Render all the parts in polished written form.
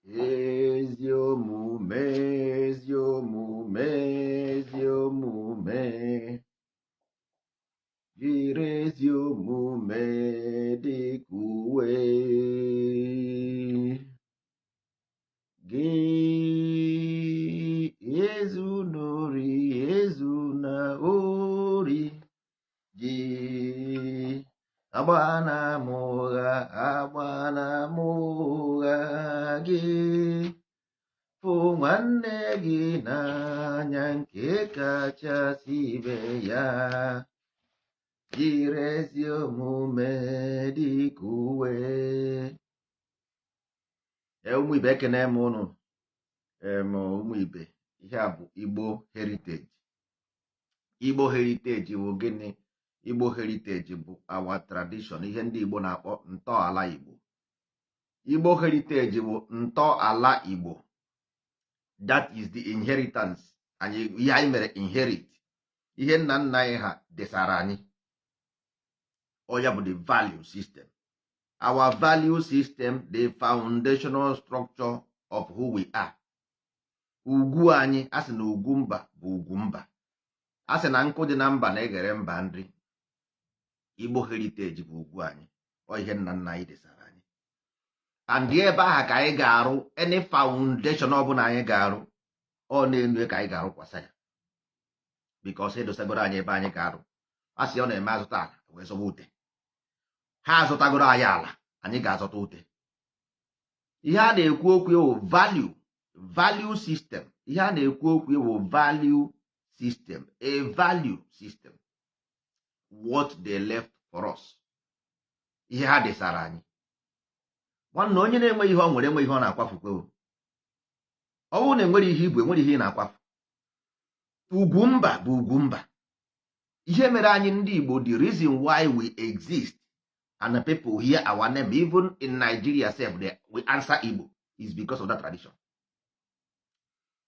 Ezi omume, ezi omume, ezi omume, jiri ezi omume dịka uwe gị. Ezuna ori, ezuna ori gị. Agbana ama ụgha, agbana ama ụgha gị. Fụ nwanne gị n'anya nke kachasị ibe ya. Jiri ezi omume dịka uwe. Ee, ụmụ ibe, ekene m ụnụ. Ụmụ ibe, ihe a bụ Igbo Heritage. Igbo Heritage bụ gịnị? Igbo Heritage bụ our tradition, ihe ndị Igbo na-akpọ ntọala Igbo. Igbo Heritage bụ ntọala Igbo. That is the inheritance anyị, ihe anyị mere inherit, ihe nna nna anyị ha desara anyị. Ọ ya bụ the value system, our value system, the foundational structure of who we are. Ugwu anyị, a sị na ugwu mba bụ ugwu mba, a sị na nkụ dị na mba na-eghere mba nri. Igbo Heritage bụ ugwu anyị, ọ ihe nna nna anyị desara anyị, and ebe ahụ ka anyị ga-arụ any foundation ọbụla anyị ga-arụ. Ọ na-enu ka anyị ga-arụkwasa ya, because edosagoro anyị ebe anyị ga-arụ. A sị ọ na-eme azụta ala wee zọba ute. Ha azụtagoro anyị ala, anyị ga-azụta ute. Ihe a na-ekwu okwu bụ value system. Ihe a na-ekwu okwu bụ value system, a value system, what they left for us, ihe ha desara anyị. Nwanne, onye na-enweghị ihe ọ nwere, enwe ihe ọ na-akwafukwe. Ọ bụrụ na enwere ihe ibu, enwere ihe ị na-akwafu. Ugwu mba bụ ugwu mba. Ihe mere anyị ndị Igbo, the reason why we exist and the people hear our name even in Nigeria sef, we answer Igbo, is because of that tradition.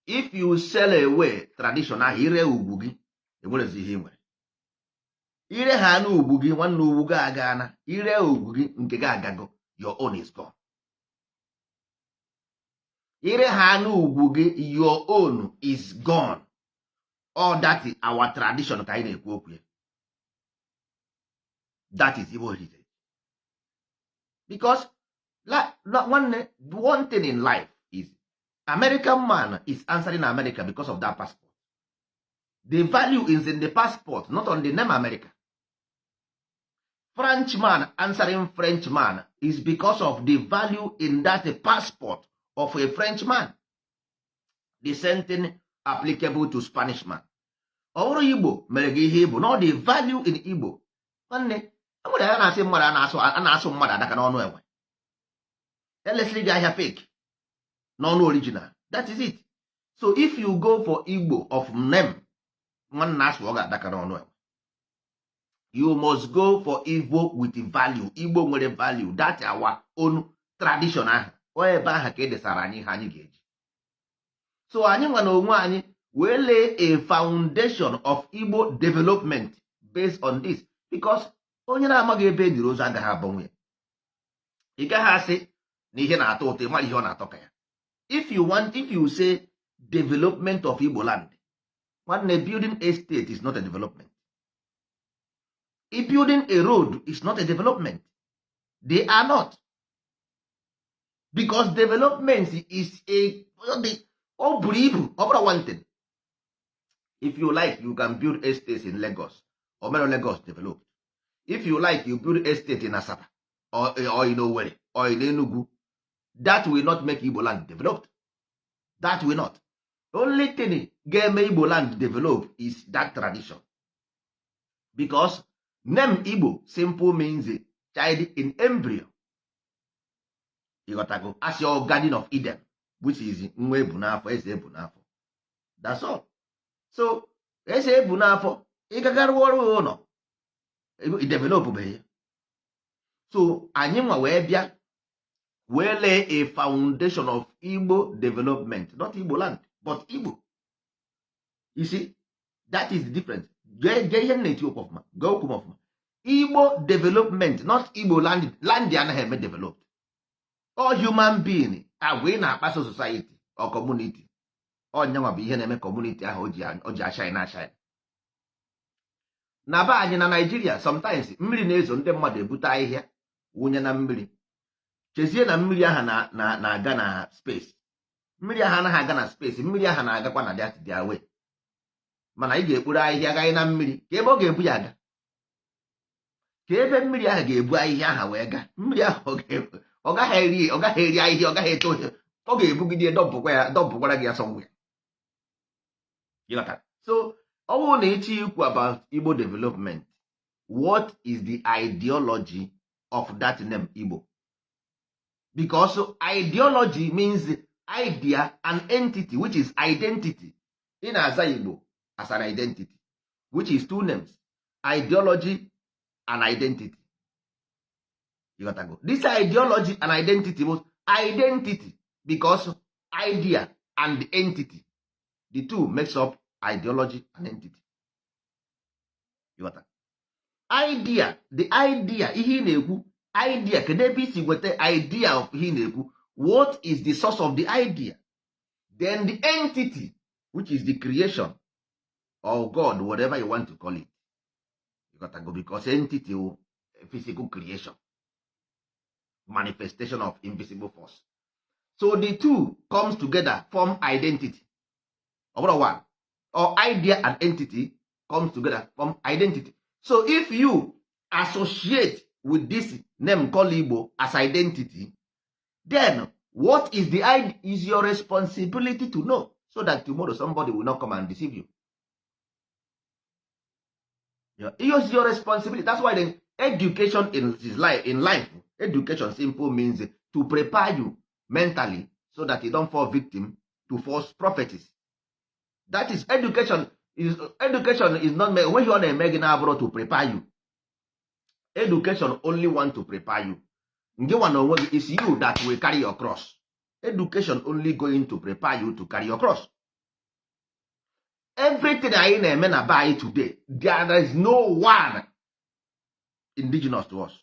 If you sell away tradition ahụ, ire ugwu gị, enwerezi ihe ị nwere. Ire ha na ugwu gị, nwanne, ugwu gị agaana. Ire ugwu gị, nke gị agago. Your own is gone. Ire ha na ugwu gị, your own is gone. All that is our tradition ka anyị na-ekwu okwu ya. That is Igbo heritage, because nwanne, one thing in life is American man is answering America because of that passport. The value is in the passport, not on the name America. Frenchman answering Frenchman is because of the value in that passport of a Frenchman. The same thing applicable to Spanish man. Ọ bụrụ Igbo mere gị ihe Igbo, not the value in Igbo. Nwanne, enwere ya na-asị mmadụ, a na-asụ mmadụ adaka n'ọnụ enwe. Elesịrị gị ahịa fake n'ọnụ original. That is it. So if you go for Igbo of name, nwanne, asụ ọ ga-adaka n'ọnụ enwe. You must go for Igbo with value. Igbo nwere value. That our own tradition ahụ, ọ ebe ahụ ka e desara anyị ihe anyị ga-eji. So anyị nwa na onwe anyị wee lay a foundation of Igbo development based on this, because onye na-amaghị ebe e niri ozu agaghị abọnwe ya. Ị gaghị asị na ihe na-atọ ụtọ, ị mara ihe ọ na-atọ ka ya. If you want, if you say development of Igbo land, nwanne, building a state is not a development. If building a road is not a development. They are not, because development is a ọ buru ibu, ọ bụrụ one thing. If you like, you can build estates in Lagos or mere Lagos developed. If you like, you build estate in Asaba or in Owerri or in Enugu. That will not make Igbo land developed. That will not. Only thing ga-eme Igbo land develop is that tradition, because name Igbo simple means child in embryo. Ịghọtago? Asị ọ Garden of Eden, which is nwa ebu n'afọ, eze ebu n'afọ. That's all. So eze ebu n'afọ, ịgagara ọrụ ụlọ, develop beghị ya. So anyị nwa wee bịa wee lay a foundation of Igbo development, not Igbo land, but Igbo. You see, that is the difference. Gee ihe m na-eti okwu ọfụma, gee okwu m ọfụma. Igbo development, not Igbo land. Land anaghị eme developed. All human being. Agwa ị na-akpaso society or community, ọnyanwa bụ ihe na-eme community ahụ o ji ashine ashine. Na be anyị na Naijiria, sometimes mmiri na-ezo, ndị mmadụ ebute ahịhịa wụnye na mmiri, chezie na mmiri ahụ na-aga na space. Mmiri ahụ anaghị aga na space. Mmiri ahụ na-agakwa na that their way, mana ị ga-ekpuru ahịhịa gaghị na mmiri ka ebe ọ ga-ebu ya aga, ka ebe mmiri ahụ ga-ebu ahịhịa ahụ wee gaa. Mmiri ahụ ọ gaghị eri ahịhịa, ọ gaghị eto, ọ ga-ebugide dọmpụkwa ya, dọmpụkwara gị ya somewhere. Ịghọtara? So ọ bụrụ na ịchọ ikwu about Igbo development, what is the ideology of that name Igbo? Because ideology means idea and entity, which is identity. Ị na-aza Igbo as an identity, which is two names, ideology and identity. You got to go. This ideology and identity was identity because idea and entity, the two makes up ideology and entity. You got idea, the idea, ihe ị na-ekwu, idea, kedu ebe isi nweta idea of ihe ị na-ekwu? What is the source of the idea? Then the entity, which is the creation or God, whatever you want to call it. You got to go, because entity wụ physical creation, manifestation of invisible force. So the two comes together, form identity. Ọ bụrụ one or idea and entity comes together, form identity. So if you associate with this name called Igbo as identity, then what is the idea is your responsibility to know, so that tomorrow somebody will not come and deceive you. Yeah. It is your responsibility. That's why the education in is life. In life, education simple means to prepare you mentally so that you don't fall victim to false prophecies. That is education. Is education is not when you na-eme gị na-abụrụ to prepare you. Education only want to prepare you. Nke nwa na onwe gị is you that will carry your cross. Education only going to prepare you to carry your cross. Everything anyị na-eme na be anyị today, there is no one indigenous to us,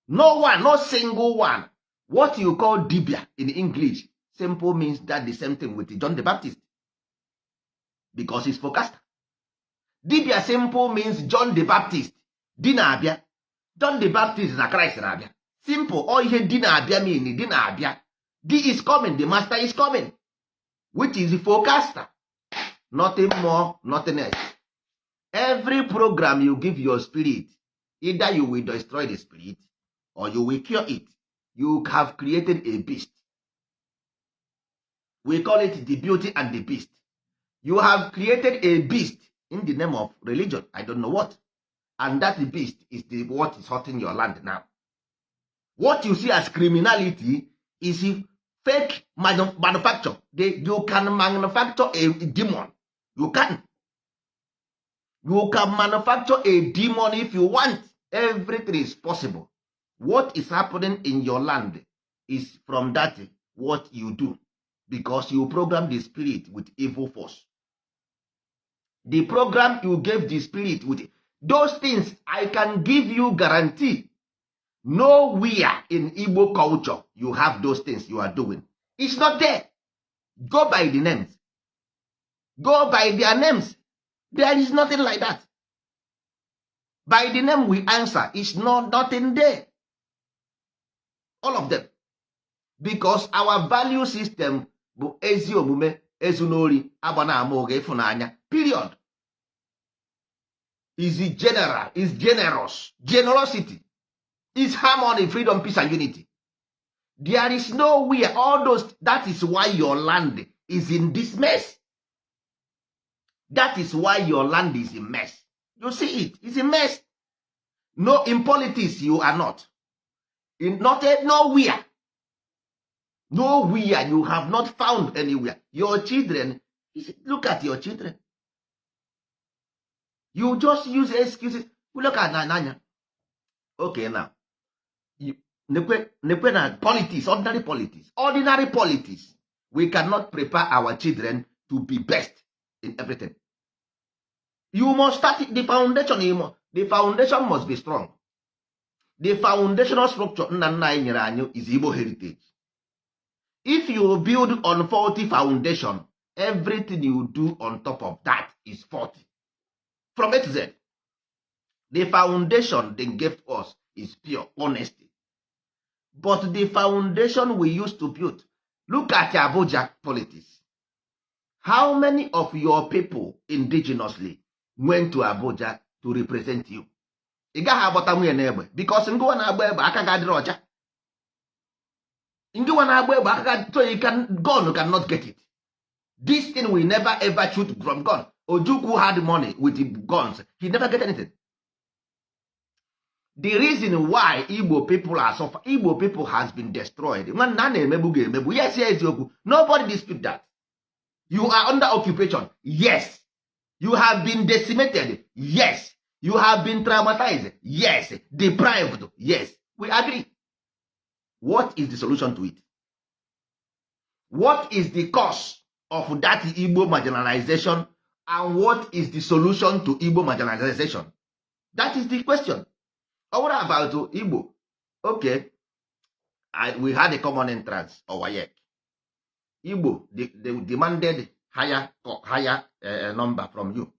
no one, no single one. What you call dibia in English simple means that the same thing with John the Baptist, because he's forecaster. Dibia simple means John the Baptist. Di na-abịa, John the Baptist na Christ na-abịa. Simple. Ọ ihe di na-abịa mean, di na-abịa, di is coming, the master is coming, which is forecaster, nothing more, nothing else. Every program you give your spirit, either you will destroy the spirit or you will cure it. You have created a beast. We call it the Beauty and the Beast. You have created a beast in the name of religion, I don't know what, and that beast is the what is hurting your land now. What you see as criminality is fake manufacture. You can manufacture a demon. You can manufacture a demon if you want. Everything is possible. What is happening in your land is from that what you do, because you program the spirit with evil force. The program you gave the spirit with those things, I can give you guarantee, nowhere in Igbo culture you have those things you are doing. It's not there. Go by the names, go by their names. There is nothing like that. By the name we answer, it's not nothing there, all of them, because our value system bụ ezi omume, ezunori, agba na ama ụgha, ịfụnanya, period. Is general, is generous, generosity is harmony, freedom, peace and unity. There is nowhere all those. That is why your land is in this mess. That is why your land is in mess. You see, it is a mess. No, in politics you are not in, not nowhere, nowhere. You have not found anywhere. Your children, look at your children. You just use excuses. Look at n'anya. Okay, now nekwe, nekwe na politics, ordinary politics, ordinary politics, we cannot prepare our children to be best in everything. You must start the foundation. The foundation must be strong. The foundational structure nna nna anyị nyere anyị is Igbo heritage. If you build on faulty foundation, everything you do on top of that is faulty from A to Z. The foundation they gave us is pure honesty, but the foundation we used to build, look at Abuja politics. How many of your people indigenously went to Abuja to represent you? Ị gaghị agbata nwunye n'egbe, because ngịwa na-agba egbe aka ga adịrị ọcha. Ngịwa na-agba egbe aka ga, so you can, gun cannot get it. This thing will never ever shoot from gun. Ojukwu had money with the guns, he never get anything. The reason why Igbo people are suffer, Igbo people has been destroyed. Nwanne, a na-emegbu ga emegbu, yes, eziokwu. Nobody dispute that you are under occupation. Yes, you have been decimated. Yes, you have been traumatized. Yes, deprived. Yes, we agree. What is the solution to it? What is the cause of that Igbo marginalization, and what is the solution to Igbo marginalization? That is the question. Ọ bụrụ about Igbo, okay, we had a common entrance or WAEC. Igbo, they demanded higher number from you.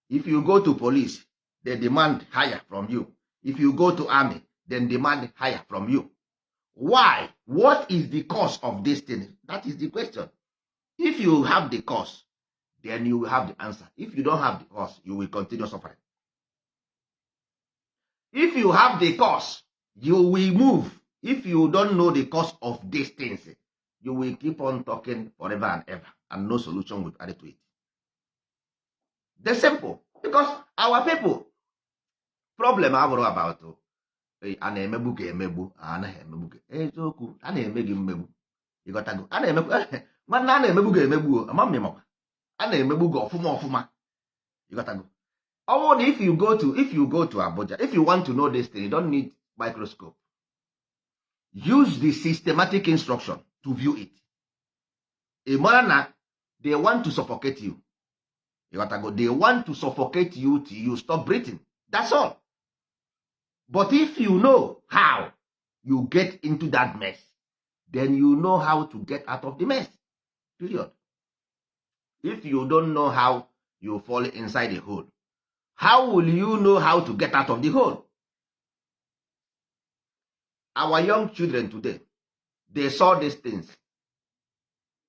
If you go to police, they demand higher from you. If you go to army, then demand higher from you. Why? What is the cause of this thing? That is the question. If you have the cause, then you will have the answer. If you don't have the cause, you will continue suffering. If you have the cause, you will move. If you don't know the cause of these things, you will keep on talking forever and ever, and no solution will be added to it. The simple, because our people problem abụrụ about a na-emegbu ka emegbu, a anaghị emegbu gị. Eziokwu, a na-eme gị mmegbu, ịghọtago? A na-emegbu, nwanne, a na-emegbu gị emegbu o. Ama m ịmakwa a na-emegbu gị ọfụma ọfụma, ịghọtago? Ọ bụrụ na if you go to Abuja, if you want to know this thing, you don't need microscope. Use the systematic instruction to view it. Ị mara na they want to suffocate you, ịghọtago? They want to suffocate you till you stop breathing. That's all. But if you know how you get into that mess, then you know how to get out of the mess, period. If you don't know how you fall inside the hole, how will you know how to get out of the hole? Our young children today, they saw these things,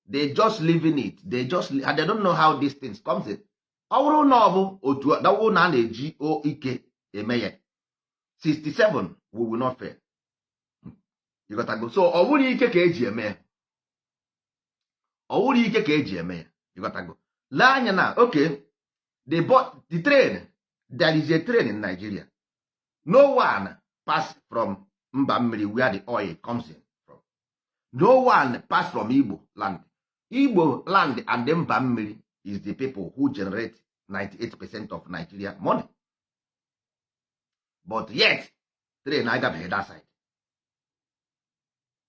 they just live in it. They just, and they don't know how these things comes in. Ọ bụrụ na ọ bụ otu ọ na a na-eji ike eme ya, 67, we will not fail. You got go. So ọ bụrụ ike ka eji eme ya, ọ bụrụ ike ka eji eme ya, you got go. Lee anya na, okay, the train, there is a train in Nigeria. No one pass from mba mmiri, where the oil comes in from. No one pass from Igbo land. Igbo land and the mba mmiri is the people who generate 98% of Nigeria money, but yet train agabeghị that side.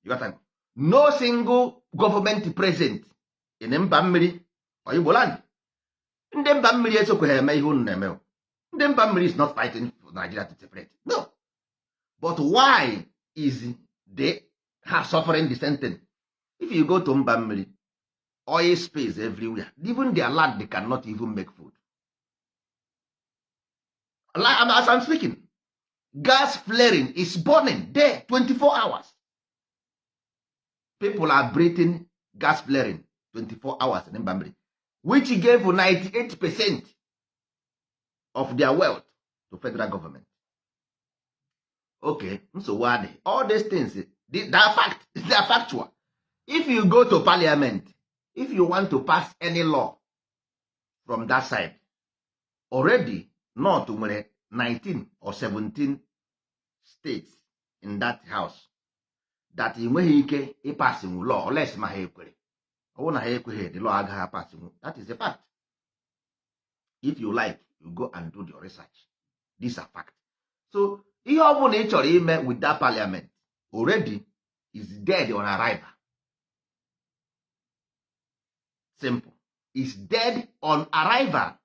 You got that? No single government present in mba mmiri or Igbo land. Ndị mba mmiri esokweghị eme ihe unu na-eme o. Ndị mba mmiri is not fighting for Nigeria to separate, no. But why is they are suffering the same thing? If you go to mba mmiri, oil space everywhere. Even their land, they cannot even make food. Like, as I'm speaking, gas flaring is burning there 24 hours. People are breathing gas flaring 24 hours in mba mmiri, which gave 98% of their wealth to federal government. Okay, nsogbu adịghị. All these things, they are fact, they are factual. If you go to parliament, if you want to pass any law from that side, already north nwere 19 or 17 states in that house that ị nweghị ike ịpasinwu law unless ma ha ekwere. Ọ bụrụ na ha ekweghị, the law agaghị apasinwu. That is a fact. If you like, you go and do your research. These are fact. So ihe ọ bụla ị chọrọ ime with that parliament already is dead on arrival. Simple, is dead on arrival.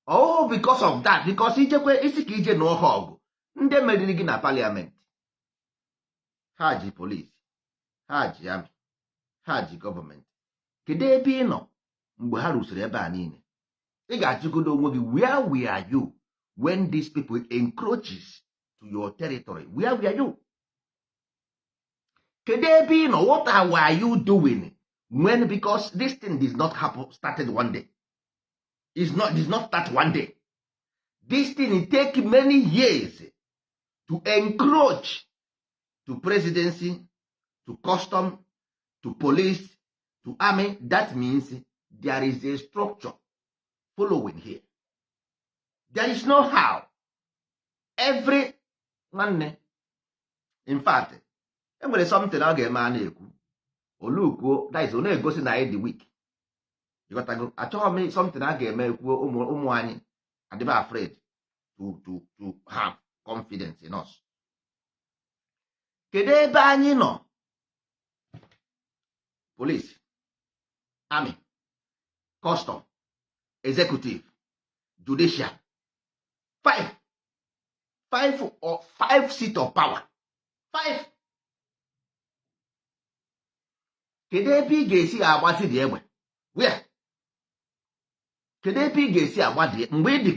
Oh, because of that, because ijekwe isi ka ije nụọ ha ọgụ, ndị meriri gị na parliament, ha ji police, Ha ji army, ha ji gọọmenti. Kedu ebe ị nọ mgbe ha rụsiri ebe a niile? Ị ga-ajụgodo onwe gị, where were you when these people encroaches to your territory? Where were you? Kedu ebe ị nọ? What were you doing when? Because this thing did not happen, started one day. It's not did not start one day. This thing take many years to encroach to presidency, to custom, to police, to army. That means there is a structure following here. There is no how every nwanne. In fact, enwere something ọ ga-eme a na-ekwu olukwuo, that is, ọ na-egosi na anyị dị weak. Ịghọtago? Achọghị m something a ga-eme kwuo ụmụ anyị adịba afraid to have confidence in us. Kedu ebe anyị nọ? Police, army, custom, executive, judicial, five, five or five seat of power, five. Kedu ebe ị ga-esi agbazi dị egbe? Where? Kedu ebe ị ga-esi agbadi mgbe ị dị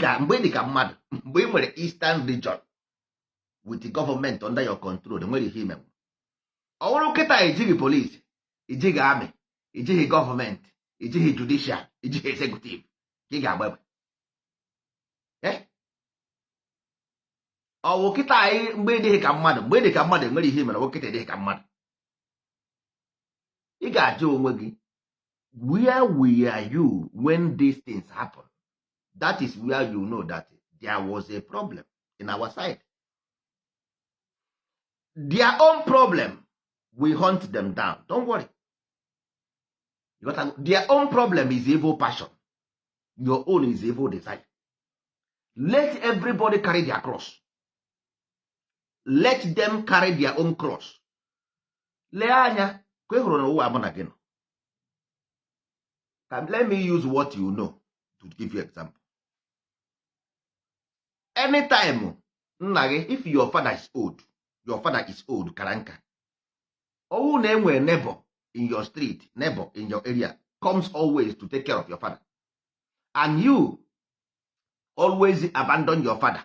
ka mmadụ, mgbe ị nwere Eastern Region with the government under your control? Enwere ihe ime. Ọ bụrụ kịta, ejighị police, ijighị army, ijighị gọọmenti, ijighị judicial, ijighị executive, ka ị ga-agba egbe? Eh? Ọ wụ kịta anyị, mgbe ị dịghị ka mmadụ, mgbe ị dị ka mmadụ, enwere ihe mere. Ọ bụ kịta ị dịghị ka mmadụ. Ị ga-ajụ onwe gị, where were you when these things happen? That is where you know that there was a problem in our side. Their own problem, we hunt them down. Don't worry. You got to, their own problem is evil passion. Your own is evil desire. Let everybody carry their cross. Let them carry their own cross. Lee anya ka ị hụrụ n'ụwa mụ na gị nọ. Let me use what you know to give you example. Anytime nna gị, if your father is old, your father is old, kara nka, ọwụ na enwere neighbor in your street, neighbor in your area comes always to take care of your father, and you always abandon your father,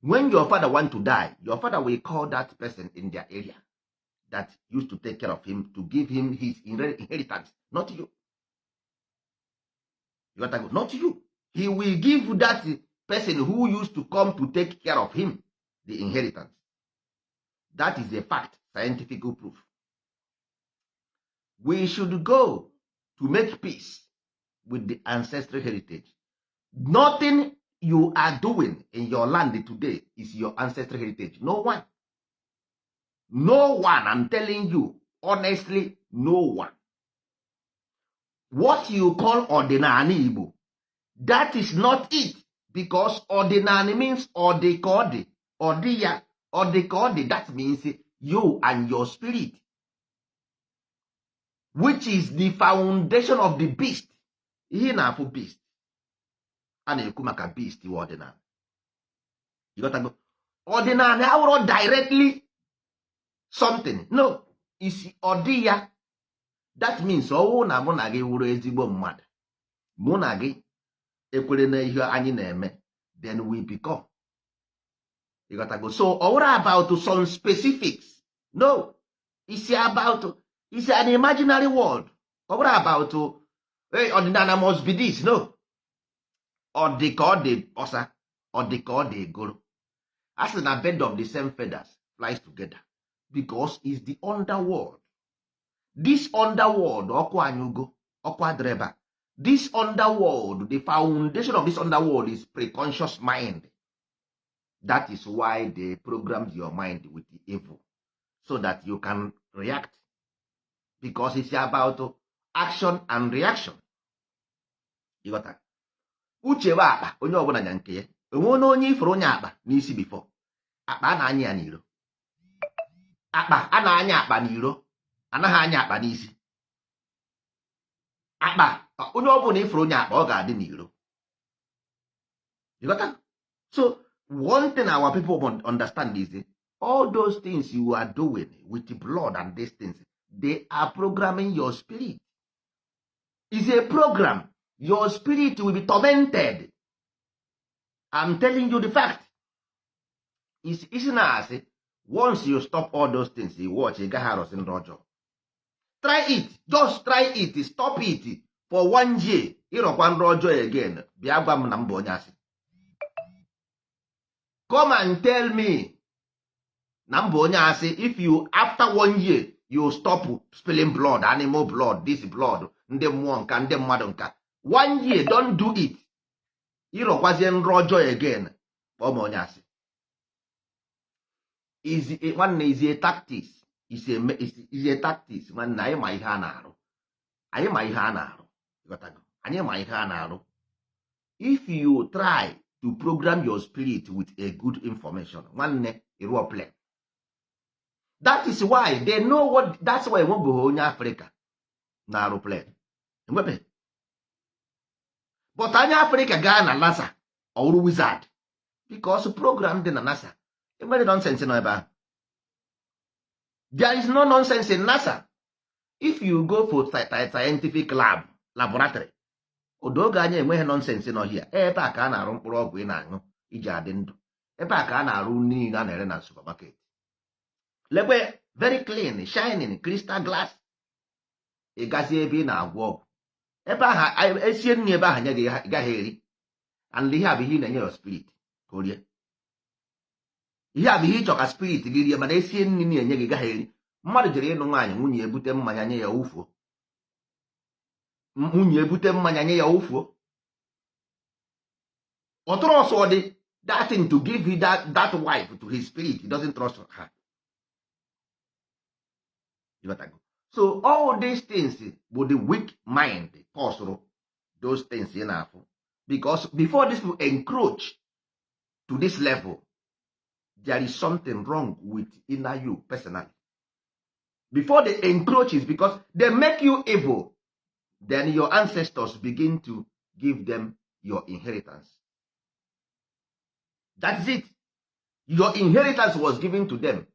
when your father want to die, your father will call that person in their area that used to take care of him to give him his inheritance, not you. You got to go. Not you. He will give that person who used to come to take care of him the inheritance. That is a fact, scientific proof. We should go to make peace with the ancestral heritage. Nothing you are doing in your land today is your ancestral heritage. No one, no one. I'm telling you honestly, no one. What you call ọdịnala Igbo, that is not it, because ọdịnala means ọ dị ka ọ dị, ọ dị ya, ọ dị ka ọ dị. That means you and your spirit, which is the foundation of the beast. Ihe ị na-afụ beast a na-ekwu maka beast iwe ọdịnala. Ịghọtago? Ọdịnala awụrọ directly something, no. Isi ọ dị ya, that means ọwụ na mụ na gị wụrụ ezigbo mmadụ, mụ na gị ekwere na ihe anyị na-eme, then we become. Ịghọtago? So ọ wụrụ about some specifics, no. It's about, it's an imaginary world. Ọ bụrụ about, hey, ọdịnala must be this, no. Ọ dị ka ọ dị ọsa, ọ dị ka ọ dị egoro. A sị na bird of the same feathers flies together, because it's the underworld. This underworld, ọkụ anyụgo, ọkụ adịrị ebe a. This underworld, the foundation of this underworld is preconscious mind. That is why they programmed your mind with the evil so that you can react, because it's about action and reaction. Ịghọta? Uche bụ akpa onye ọbụla nya nke ya. Enwe onye onye ifuru onye akpa n'isi before akpa a na-anya ya n'iro. Akpa a na-anya akpa n'iro, anaghị anya akpa n'isi. Akpa onye ọbụla ifuru onye akpa, ọ ga-adị n'iro. Ịghọta? So one thing our people must understand is All those things you are doing with the blood and these things, they are programming your spirit. Is a program. Your spirit will be tormented. I'm telling you the fact. Isi na-asị, once you stop all those things, you watch, ị gaghị arụsị ndị ọjọọ. Try it, just try it. Stop it for one year. Ịrọkwa nrọ ọjọọ again, bịa gwa m na m bụ onye asị. Come and tell me na m bụ onye asị. If you, after one year, you stop spilling blood, animal blood, this blood, ndị mmụọ nka, ndị mmadụ nka, one year, don't do it, ịrọkwazie nrọ ọjọọ again, kpọọ m onye asị. Nwanne, is a tactics, is a tactics. Nwanne, anyị ma ihe a na-arụ. Anyị ma ihe a na-arụ. Ịghọtago? Anyị ma ihe a na-arụ. If you try to program your spirit with a good information, nwanne, ịrụọ plane. That is why they know what, that's why enwebeghị onye Afrịka na-arụ plane, enwebeghị. But anya Afrịka gaa na NASA, ọwụrụ wizard, because program dị na NASA, enweghị nonsense nọ ebe ahụ. There is no nonsense in NASA. If you go for scientific lab, laboratory, odoge anya, enweghị nonsense nọ here. Ebe a ka a na-arụ mkpụrụ ọgwụ ị na-aṅụ iji adị ndụ. Ebe a ka a na-arụ niile a na-ere na supermarket. Lekwe, very clean, shining crystal glass. Ị gazie ebe ị na-agwọ ọgwụ, ebe ahụ esie nri ebe ahụ nye gị, ị gaghị eri. And ihe a bụ ihe ị na-enye your spirit ka o rie. Ihe a bụ ihe ịchọ ka spirit gị rie, mana esie nri na-enye gị, gaghị eri. Mmadụ jere ịnụ nwaanyị, nwunye ebute mmanya nye ya, wufuo. Nwunye ebute mmanya nye ya, wufuo. Ọ trust dị that thing to give you that wife to his spirit. He doesn't trust her. You got go. So all these things bụ the weak mind cause those things ị na-afụ, because before this will encroach to this level, there is something wrong with inner you personally. Before they encroach is because they make you evil, then your ancestors begin to give them your inheritance. That's it. Your inheritance was given to them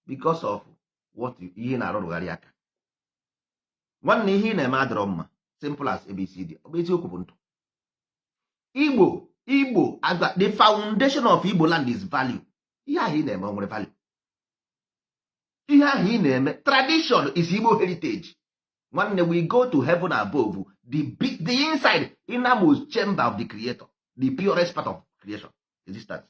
because of what ihe na-arụrụgharị aka. Nwanne, ihe ị na-eme adịrọ mma. Simple as ABCD. Ọ bụ eziokwu bụ ndụ. Igbo, Igbo, the foundation of Igbo land is value. Ihe ahụ ị na-eme, o nwere value? Ihe ahụ ị na-eme, tradition is Igbo heritage. Nwanne, we go to heaven above, the big, the inside, innermost chamber of the creator, the purest part of creation, existence,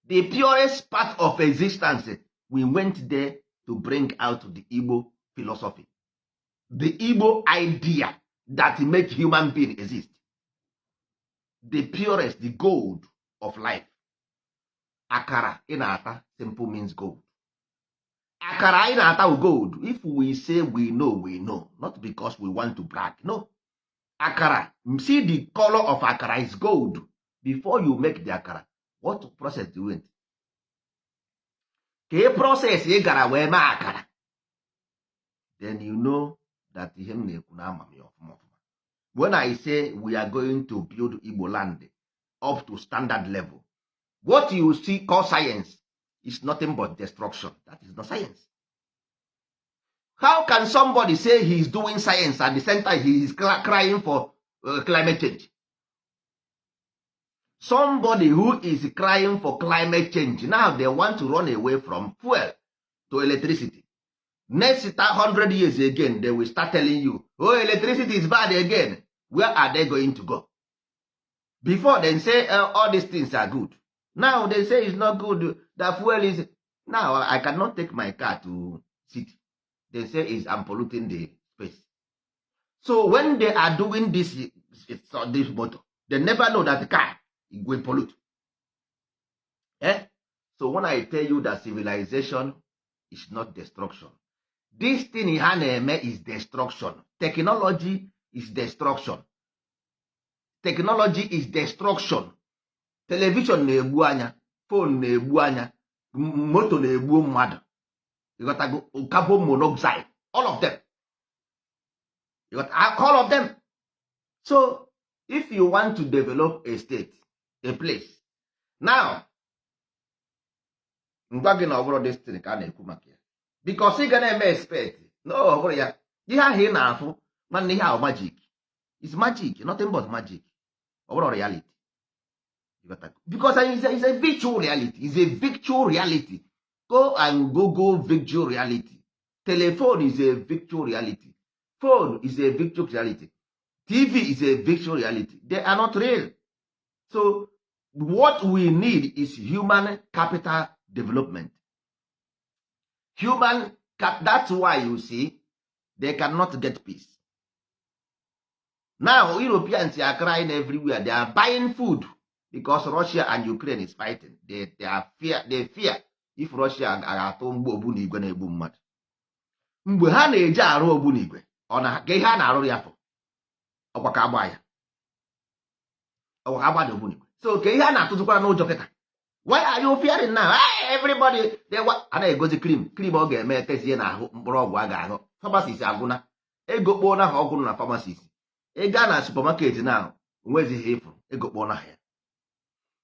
the purest part of existence. We went there to bring out the Igbo philosophy, the Igbo idea that make human being exist, the purest, the gold of life. Akara ị na-ata simple means gold. Akara anyị na-ata bụ gold. If we say we know, we know not because we want to brag. No. Akara, see, the color of akara is gold. Before you make the akara, what process do you went? Ka ị process ị gara wee mee akara, then you know that ihe m na-ekwu na ama m ya ọfụma ọfụma. When I say we are going to build Igbo land up to standard level, what you see call science is nothing but destruction. That is not science. How can somebody say he is doing science at the same time he is crying for climate change? Somebody who is crying for climate change now, they want to run away from fuel to electricity. Next 100 years again, they will start telling you, "Oh, electricity is bad again." Where are they going to go? Before, they say all these things are good. Now they say it's not good, the fuel is. Now I cannot take my car to city. They say is I'm polluting the space. So when they are doing this, it's on this motor, they never know that the car will pollute, eh? So when I tell you that civilization is not destruction, this thing ha na-eme is destruction. Technology is destruction. Technology is destruction. Television na-egbu anya, phone na-egbu anya, moto na-egbu mmadụ. Ịghọtago? Carbon monoxide, all of them. Ịghọta? All of them. So if you want to develop a state, a place now, Ngwa gị na ọ bụrụ destiny ka a na-ekwu maka ya, because ị ga na-eme expect na ọ bụrụ ya. Ihe ahụ ị na-afụ, nwanne, ihe ahụ magic is magic, nothing but magic. Ọ bụrụ reality, because it's a virtual reality, is a virtual reality. Go and google virtual reality. Telephone is a virtual reality, phone is a virtual reality, TV is a virtual reality. They are not real. So what we need is human capital development, human cap. That's why you see they cannot get peace now. Europeans are crying everywhere. They are buying food because Russia and Ukraine is fighting. They are fear, they fear if Russia ga-atụ mgbe ogbunigwe na-egbu mmadụ. Mgbe ha na-eji arụ ogbunigwe, ọ na ka ihe a na-arụ ya fọ ọkwa ka agba ya, ọkwa ka agba dị ogbunigwe. So ka ihe a na-atụzikwara n'ụjọ kịta? Why are you fearing now? Hey, everybody they a na-egozi cream, cream ọ ga-eme etezie n'ahụ, mkpụrụ ọgwụ a ga-aṅụ. Pharmacist agwụna ego kpoo na ha ọgwụ na pharmacist. Ị gaa na supermarket na onwezighị ịfụrụ ego kpoo na ya.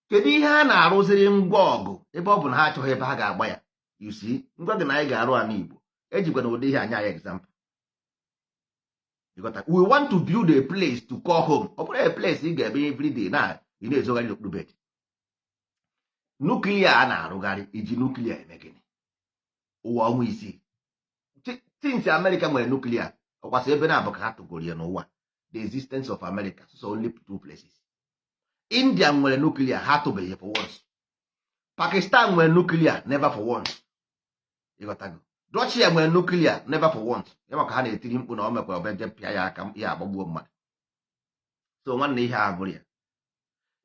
Kedu ihe a na-arụziri ngwa ọgụ ebe ọ bụ na ha achọghị ebe ha ga-agba ya? You see, ngwa gị na anyị ga-arụ ala Igbo ejikwa na ụdị ihe anya ya example. You got that? We want to build a place to call home. Ọ bụrụ a place ị ga-eme everyday na ị na-ezogharị n'okpuru bed. Nuclear a na-arụgharị, iji nuclear eme gịnị? Ụwa ọnwa 6 since America nwere nuclear, ọkwasị ebe na-abụ ka ha tụgoro ya n'ụwa. The existence of America, so only two places. India nwere nuclear, ha tụbeghị for once. Pakistan nwere nuclear, never for once. Ịghọtago? Russia nwere nuclear, never for once. Ya maka ha na-etiri mkpu na o mekwa obeje pịa ya aka, ya agbagbuo mmadụ. So nwanne, ihe a bụrụ ya,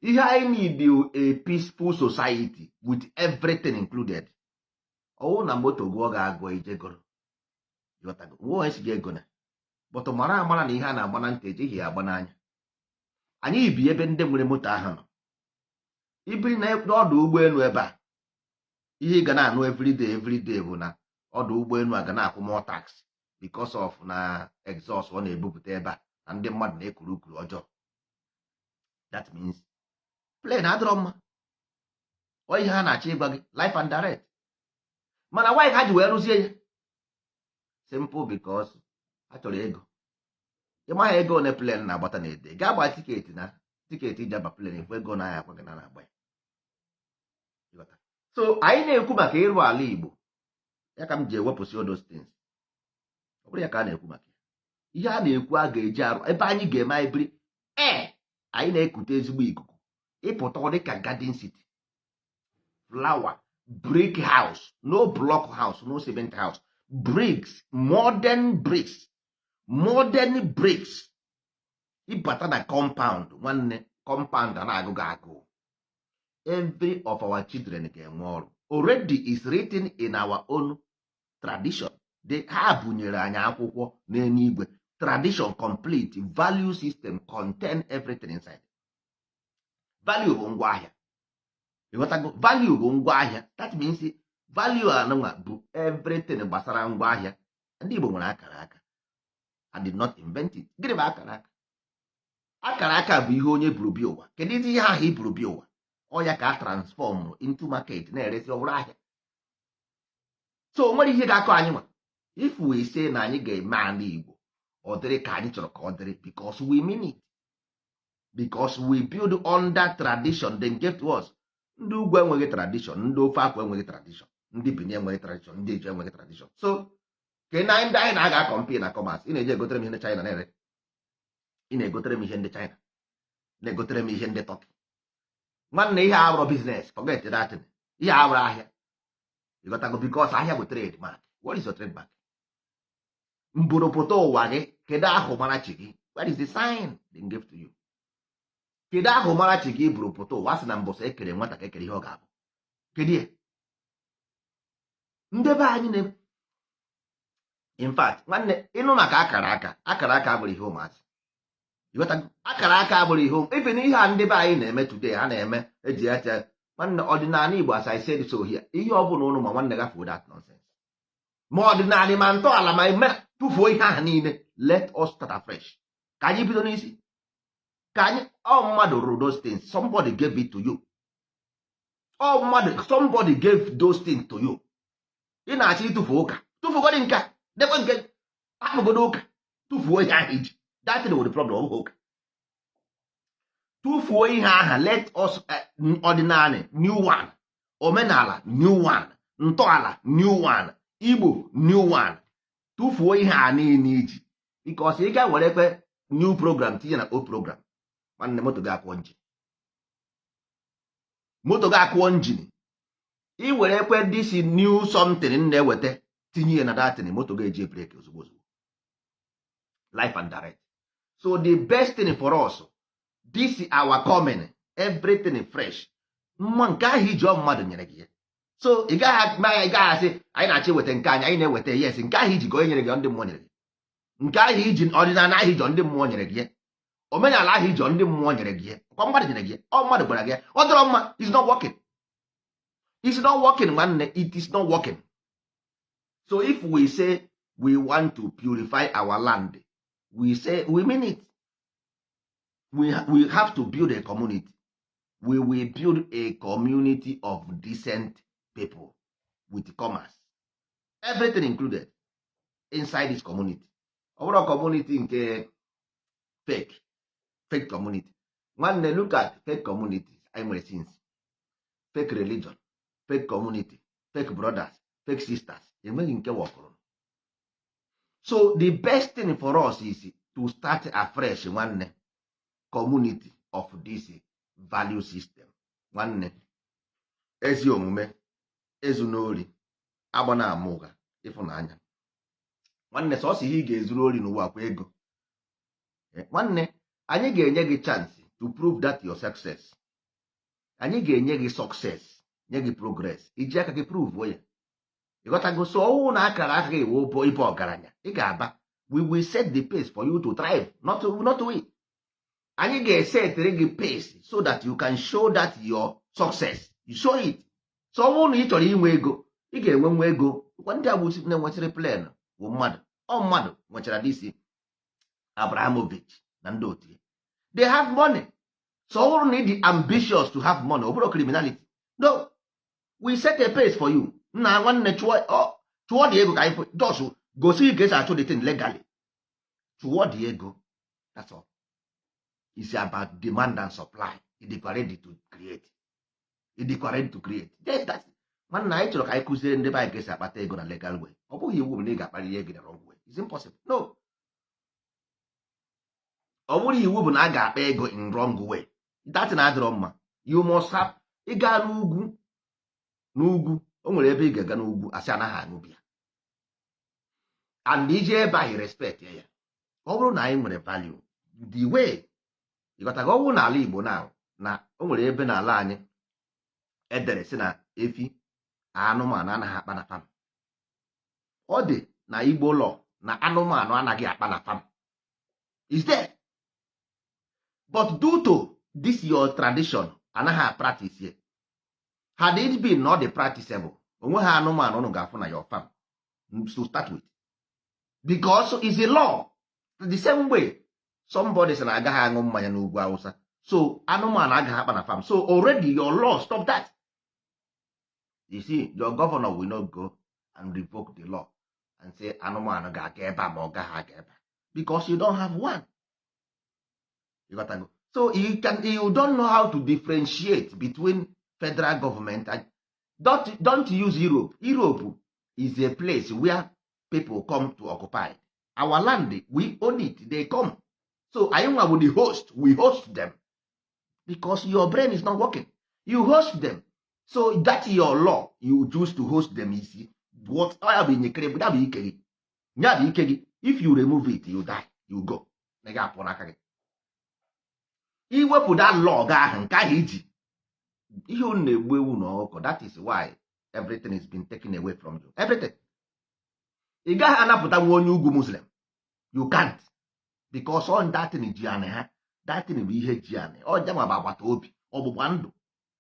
ihe anyị need, a peaceful society with everything included. Ọwụ na moto gụọ ga-agụ ijegoro. Ịghọtago? Nwa onye si gị ego na but mara amara na ihe a na-agba na ntị ejighị ya agba n'anya. Anyị bi ebe ndị nwere moto ahụ nọ. Ibiri na n'ọdụ ụgbọelu ebe a, ihe ị ga na-anụ everyday, everyday bụ na ọdụ ụgbọelu a ga na-akwụ more tax because of na exhaust ọ na-ebupụta ebe a, na ndị mmadụ na-ekuru ukuru ọjọọ. That means plane adịrọ mma. Ọ ihe ha na-achọ ịgwa gị live and direct. Mana why ha ji wee rụzie ya? Simple, because ha chọrọ ego. Ịmaghị ego one plane na-agbata na ede gaa gba ticket, na ticket iji aba plane efu ego na ya akwa gị na na-agba ya. Ịghọta? So anyị na-ekwu maka ịrụ ala Igbo ya ka m ji ewepụsị all those things. Ọ bụrụ ya ka a na-ekwu maka ya, ihe a na-ekwu a ga-eji arụ ebe anyị ga-eme anyị biri ee, anyị na-ekute ezigbo ikuku, ịpụta ọ dịka garden city, flower, brick house, no block house, no cement house, bricks, modern bricks, modern bricks. Ịbata na compound, nwanne, compound a na-agụ gị agụụ. Every of our children ga-enwe ọrụ. Already is written in our own tradition. They ha bunyere anyị akwụkwọ n'eluigwe, tradition complete, value system contain everything inside. Value bụ ngwaahịa. Ịghọtago? Value bụ ngwaahịa. That means value anụnwa bụ everything gbasara ngwaahịa. Ndị Igbo nwere akara aka. I did not invent it. Gịnị bụ akara aka? Akara aka bụ ihe onye buru bịa ụwa. Kedu ihe ahụ i buru bịa ụwa? Ọ ya ka a transform into market, na-eresi ọbụrụ ahịa. So o nwere ihe ga-akọ anyị nwa if we say na anyị ga-eme ala Igbo ọ dịrị ka anyị chọrọ ka ọ dịrị, because we mean it, because we build under tradition they gave to us. Ndị ugwu enweghị tradition, ndị ofe akwa enweghị tradition, ndị Benin enweghị tradition, ndị Ijo enweghị tradition. So ke na ndị anyị na-aga compete na commerce, ị na-eji egotere m ihe ndị China na-ere, ị na-egotere m ihe ndị China, na-egotere m ihe ndị Turkey. Nwanne, ihe abụrụ business, forget that thing. Ihe abụrụ ahịa. Ịghọtago? Because ahịa bụ trademark. What is your trademark? Mburuputa ụwa gị, kedu ahụ mara chi gị? What is the sign they give to you? Kedu ahụ mara chi gị buru pụta ụwa? Sị na mbọsị ekere nwata ka ekere ihe ọ ga-abụ. Kedu ya? Ndebe anyị na in fact, nwanne, ịnụ maka akara aka, akara aka abụrụ ihe ụmụazị. Ịghọtago? Akara aka abụrụ ihe even ihe a ndị be anyị na-eme today, ha na-eme eji ya che. Nwanne, ọdịnala Igbo, as I said so here, ihe ọ bụla ụnụ ma, nwanne, gafuo that nonsense. Ma ọdịnala ma ntọala ma eme, tụfuo ihe ahụ niile. Let us start afresh. Ka anyị bido n'isi, ka anyị ọ mmadụ rụrụ those things. Somebody gave it to you. Ọ mmadụ, somebody gave those things to you. Ị na-achọ ịtụfu ụka, tụfugodi nke a, dekwe nke akpụgodo ụka, tụfuo ihe ahụ iji. That thing with the problem, ọ bụghị ụka. Tụfuo ihe aha. Let us ọdịnala, new one, omenala, new one, ntọala, new one, Igbo, new one. Tụfuo ihe a niile iji, because ị ga were kwe new program tinye na old program, nwanne, moto gị akwụọ engine, moto gị akwụọ engine. Ị were kwe this new something na-eweta tinye ya na datin, moto ga-eji brake ozugbo ozugbo, live and direct. So the best thing for us, this our coming, everything fresh. Mma nke ahụ iji, ọ mmadụ nyere gị ya. So ị gaghị ị gaghị asị anyị na-achọ iweta nke anyị, anyị na-eweta. Yes, nke ahụ iji ka onye nyere gị, ndị mmụọ nyere gị. Nke ahụ iji, ọdịnala ahụ iji, ndị mmụọ nyere gị ya. Omenala ahụ iji, ndị mmụọ nyere gị ya. Kwa mmadụ nyere gị ya, ọ mmadụ gwara gị ya. Ọ dọrọ mma. Is not working, it's not working, nwanne, it is not working. So if we say we want to purify our land, we say we mean it. We have to build a community. We will build a community of decent people with commerce, everything included inside this community. Ọ bụrụ community nke fake, fake community, nwanne, look at fake communities anyị nwere since: fake religion, fake community, fake brothers, fake sisters. Enweghị nke wọkụrụ. So the best thing for us is to start afresh, nwanne, community of this value system, nwanne. Ezi omume, ezu n'ori, agba na ama ụgha, ịfụnanya, nwanne. Sọsọ ihe ị ga-ezuru ori n'ụwa kwa ego. Nwanne, anyị ga-enye gị chance to prove that your success. Anyị ga-enye gị success, nye gị progress, iji aka gị prove ya. Ịghọtago? So ọwụ na akara aka gị wụ bụ ịbụ ọgaranya, ị ga-aba. We will set the pace for you to thrive, not we. Anyị ga-esetịrị gị pace so that you can show that your success, you show it. So ọ bụrụ na ị chọrọ inwe ego, ị ga-enwe nwa ego. Ndị a bụ na-enwechara plan bụ mmadụ, ọ mmadụ nwechara this Abrahamovich na ndị otu ya. They have money. So ọ bụrụ na ị dị ambitious to have money, ọ bụrụ criminality, no, we set a pace for you. Nna, nwanne, chụọ chụọ dị ego ka anyị just gosi gị ka esi achụ the thing legally. Chụọ dị ego, that's all. It's about demand and supply. Ị dịkwa ready to create? Ị dịkwa ready to create? Then that's, nwanne, anyị chọrọ ka anyị kụziere ndị be anyị ka esi akpata ego na legal way. Ọ bụghị iwu bụ na ị ga-akparị ego na wrong way. It's impossible. No, ọ bụrụ iwu bụ na a ga-akpa ego in wrong way, that na adịrọ mma. You must have ịga n'ugwu, n'ugwu o nwere ebe ị ga-aga n'ugwu, asị anaghị aṅụ biya, and ije ebe ahụ, respect ya. Ọ bụrụ na anyị nwere value the way, ịghọtago? Ọ bụrụ n'ala Igbo na o nwere ebe n'ala anyị edere si na efi anụmanụ anaghị akpa na farm. Ọ dị na Igbo law na anụmanụ anaghị akpa na farm is there, but due to this your tradition, anaghị practice ya. Had it been not the practicable, onwe ha anụmanụ unu ga-afụ na your farm to start with, because it's a law. The same way somebody sị na agaghị aṅụ mmanya n'ugwu Awụsa, so anụmanụ agaghị akpa na farm. So already your law stop that. You see, your governor will not go and revoke the law and say anụmanụ ga-aga ebe a ma ọ gaghị aga ebe a, because you don't have one. You got to go. So you don't know how to differentiate between federal government and don't use Europe. Europe is a place where people come to occupy our land. We own it, they come. So anyị nwa bụ the host. We host them because your brain is not working. You host them, so that your law you choose to host them is what ya bụ inyekere ya bụ ike gị, ya bụ ike gị. If you remove it, you die, you go. Na gị apụ n'aka gị. Iwepụ that law gị ahụ, nke ahụ iji ihe unu na-egbu ewu na ọkụkọ, that is why everything is been taken away from you, everything. Ị gaghị anapụta nwa onye ugwu Muslim. You can't, because all that thing ji anị ha. That thing bụ ihe ji anị ọja ma bụ agbata obi, ọgbụgba ndụ,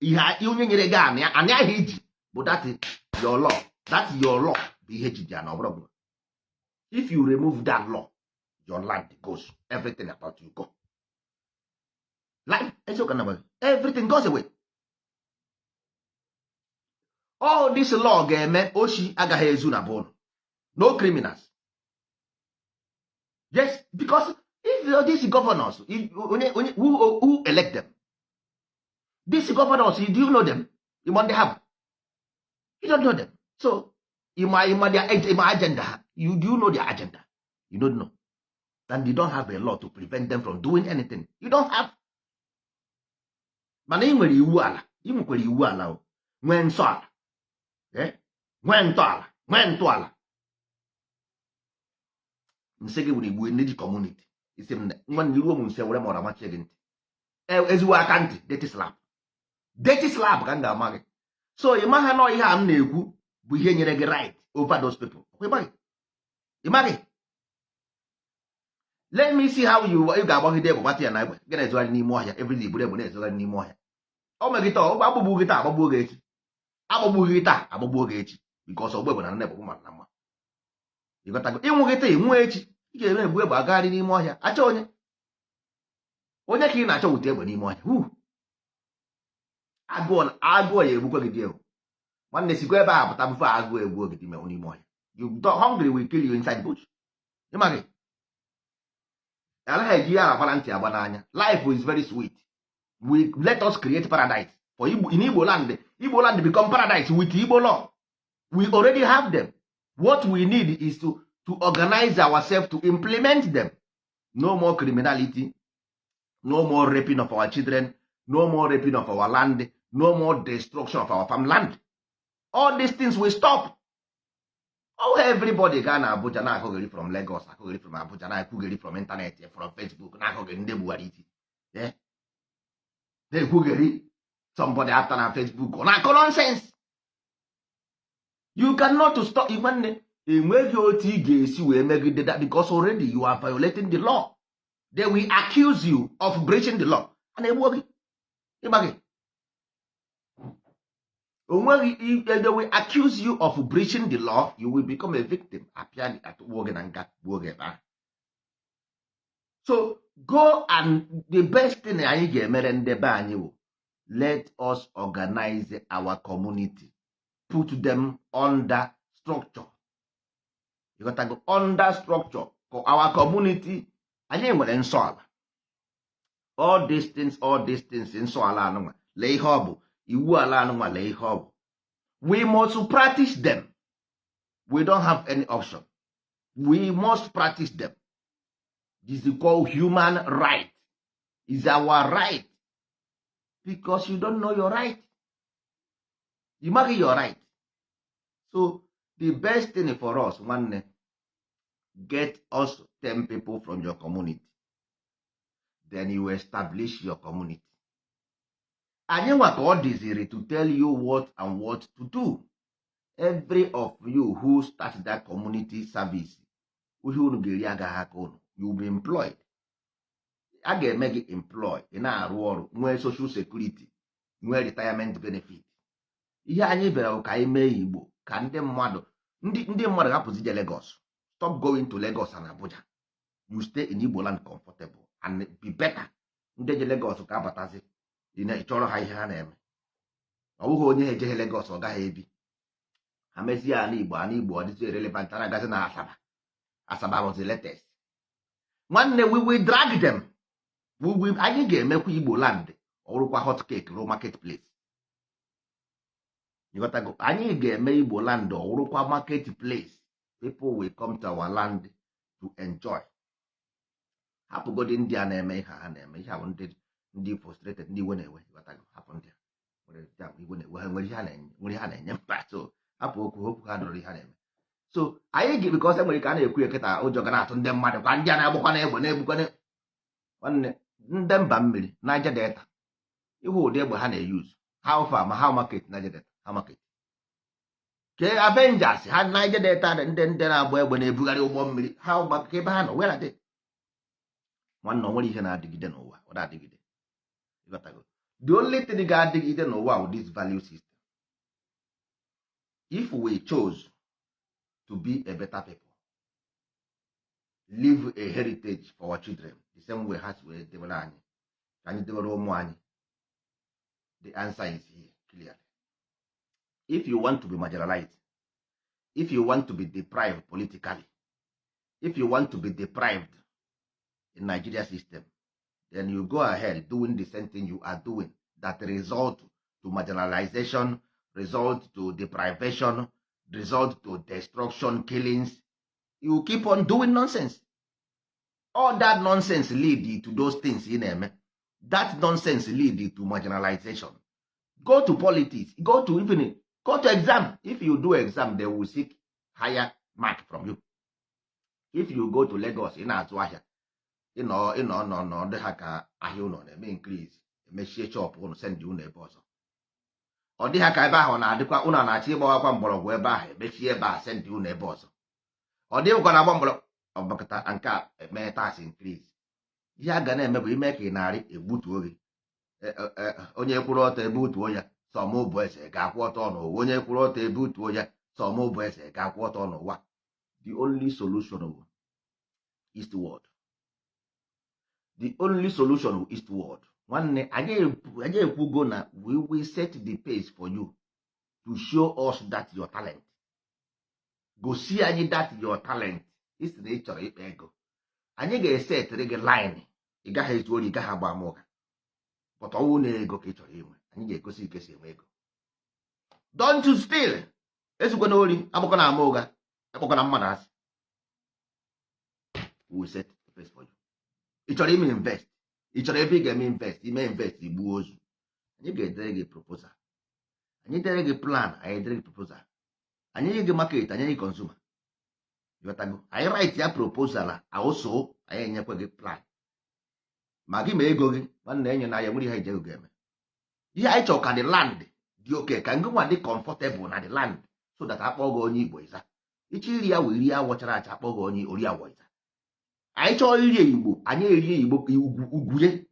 ihe onye nyere gị anị, anị ahụ iji bụ that your law. That your law bụ ihe ji anị. Ọ bụrụ if you remove that law, your land goes, everything about you go. Life eziokwu na everything goes away. All this law ga-eme oshi agaghị ezu na bụnụ. No criminals. Yes, because if these governors, if, onye, onye, who elect them? These governors, do you know them? You want they have? You don't know them. So, you their, ịma agenda ha. You do you know their agenda? You don't know. And you don't have a law to prevent them from doing anything. You don't have. Mana ị nwere iwu ala, ị nwekwara iwu ala o. Nwee nsọ ala. Eh? Nwee ntọala, nwee ntọala. Nsị gị nwere igbu ndị community. Isi m nwanne, iruo m nse were m ọra machie gị ntị. Ezigbo aka ntị, dirty slap. Dirty slap ka m ga-ama gị. So ị maha nọ ihe a m na-ekwu bụ ihe nyere gị right over those people. Ị maghị. Ị maghị. Let me see how you ị ga-agbagide egbe gbata ya na egbe gị na-ezogharị n'ime ọhịa every day, buru egbe na-ezogharị n'ime ọhịa. O megị taa, ọ agbagbu gị taa, agbagbuo gị echi. Agbagbu gị taa, agbagbuo gị echi, because ọgbụ egbe na nne bụ mmadụ na mma. Ịghọtago? Ịnwụ gị taa, ịnwụ echi. Ị ga-eme egbu egbe agagharị n'ime ọhịa achọ onye onye ka ị na-achọ wute egbe n'ime ọhịa. Huu! Agụụ agụụ ya egbukwa gị dị egwu. Nwanne, sikwa ebe a pụta before agụụ egbuo gị dị n'ime ọhịa. You hungry will kill you inside bush. Ịma gị anaghị eji ihe agba na ntị agba n'anya. Life is very sweet. We let us create paradise for Igbo, in Igbo land. Igbo land become paradise with Igbo law. We already have them. What we need is to organize ourselves to implement them. No more criminality, no more raping of our children, no more raping of our land, no more destruction of our farmland. All these things will stop. Oh, everybody gaa na Abuja na-akụgheri from Lagos, akụgheri from Abuja, na-akwugheri from internet, from Facebook, na-akụgheri ndị gbuwara isi. Eh? Na-ekwugheri somebody after na Facebook, ọ na-akọ nonsense. You cannot stop. Nwanne, enweghị otu ị ga-esi wee megide that, because already you are violating the law. They will accuse you of breaching the law. A na-egbuo gị. Ịgba gị onweghị. They will accuse you of breaching the law. You will become a victim. Apịa gị, atụgbuo gị na nga, gbuo gị ebe ahụ. So go, and the best thing anyị ga-emere ndị be anyị bụ let us organize our community, put them under structure. You got to go under structure for our community. Anyị nwere nsọ ala, all these things, all these things. Nsọ ala anụnwa, lee ihe ọ bụ. Iwu ala anụnwa, lee ihe ọ bụ. We must practice them. We don't have any option. We must practice them. This is called human right. Is our right, because you don't know your right. You maghị your right. So the best thing for us, nwanne, get us 10 people from your community, then you establish your community. Anyị nwa ka ọ dịziri to tell you what and what to do. Every of you who start that community service, ihe unu ga-eri agaghị aka unu. You will be employed. A ga-eme gị employ, ị na-arụ ọrụ, nwee social security, nwee retirement benefit. Ihe anyị bịara bụ ka anyị mee Igbo ka ndị mmadụ, ndị mmadụ hapụzi je Lagos. Stop going to Lagos and Abuja. You stay in Igbo land comfortable and be better. Ndị je Lagos ka abatazi ị na-chọrọ ha ihe ha na-eme. Ọ bụghị onye ha ejeghe Lagos, ọ gaghị ebi. Ha mezie ala Igbo, ala Igbo ọ dịzi relevant. A na-agazi na Asaba. Asaba was the latest. Nwanne, we will drag them. We will, anyị ga-emekwa Igbo land ọ bụrụkwa hot cake ruo market place. Ịghọtago? Anyị ga-eme Igbo land ọ bụrụkwa market place. People will come to our land to enjoy. Hapụgodi ndị a na-eme ihe ha na-eme. Ihe a bụ ndị frustrated, ndị iwe na-ewe. Ịghọtago? Hapụ ndị a nwere ndị a iwe na-ewe. Ha nwere ihe ha na-enye, nwere ihe ha na-enye mba. So hapụ okwu okwu ha dọrọ ihe ha na-eme. So anyị ga, because enwere ike a na-ekwu ya kịta, ụjọ ga na-atụ ndị mmadụ kwa ndị a na-agbakwa na egbe na-egbukwa. Nwanne, ndị mba mmiri Niger Delta, ihu ụdị egbe ha na-eyuzu, how far ma how market Niger Delta, how market ke Avengers ha Niger Delta, ndị na-agba egbe na-ebugharị ụgbọ mmiri ha ka ebe ha nọ. Where are they? Nwanne, o nwere ihe na-adịgide n'ụwa? Ọ na-adịgide. Ịghọtago? The only thing ga-adịgide n'ụwa bụ this value system. If we chose to be a better people, leave a heritage for our children the same way ha si wee debere anyị, ka anyị debere ụmụ anyị. The answer is here clearly. If you want to be marginalized, if you want to be deprived politically, if you want to be deprived in Nigeria system, then you go ahead doing the same thing you are doing that result to marginalization, result to deprivation, result to destruction, killings. You keep on doing nonsense. All that nonsense lead to those things ị na-eme. That nonsense lead to marginalization. Go to politics, go to, even go to exam. If you do exam, they will seek higher mark from you. If you go to Lagos, ị na-azụ ahịa, ịnọ ịnọ nọ nọ dị ha ka ahịa ụlọ na-eme increase, emechie shop ụnụ, send ụnụ ebe ọzọ. Ọ dị ha ka ebe ahụ na-adịkwa, ụnụ na-achọ ịgbawakwa mgbọrọgwụ ebe ahụ, emechie ebe a, send ụnụ ebe ọzọ. Ọ dịghịkwa na agba mgbọrọgwụ ọgbakọta nke a eme tax increase. Ihe a ga na-eme bụ ime ka ị narị egbutuo gị. Onye kwụrụ ọtọ ebutuo ya, sọmụ bụ eze ga-akwụ ọtọ n'ụwa. Onye kwụrụ ọtọ ebutuo ya, sọmụ bụ eze ga-akwụ ọtọ n'ụwa. The only solution bụ eastward. The only solution bụ eastward. Nwanne anyị ekwugo na we will set the pace for you to show us that your talent. Gosi anyị that your talent. Isi na ị chọrọ ịkpa ego, anyị ga-esetịrị gị line. Ị gaghị ezu ori, ị gaghị agba ama ụka, but ọnwụ na ego ka ị chọrọ inwe, anyị ga-egosi ike si enwe ego. Don't you steal, ezukwana ori, agbakọ na ama ụga, akpọkọ na mmadụ asị. We will set the pace for you. Ị chọrọ ime invest, ị chọrọ ebe ị ga-eme invest, ime invest, igbuo ozu. Anyị ga-edere gị proposal, anyị dere gị plan, anyị dere gị proposal, anyị nye gị market, anyị nye gị consumer. Ịghọtago? Anyị write ya proposal a also, anyị enyekwa gị plan ma gị ma ego gị. Nwanne, enye na ya nwere ihe ije ego ga-eme. Ihe anyị chọrọ ka the land dị oke, ka ngị nwa dị comfortable na the land, so that akpọ gị onye Igbo, ịza. Ịchọ iri ya wee rie awọ chara acha, akpọ gị onye ori awọ, ịza. Anyị chọọ iri Igbo, anyị erie Igbo ugwu ugwuye.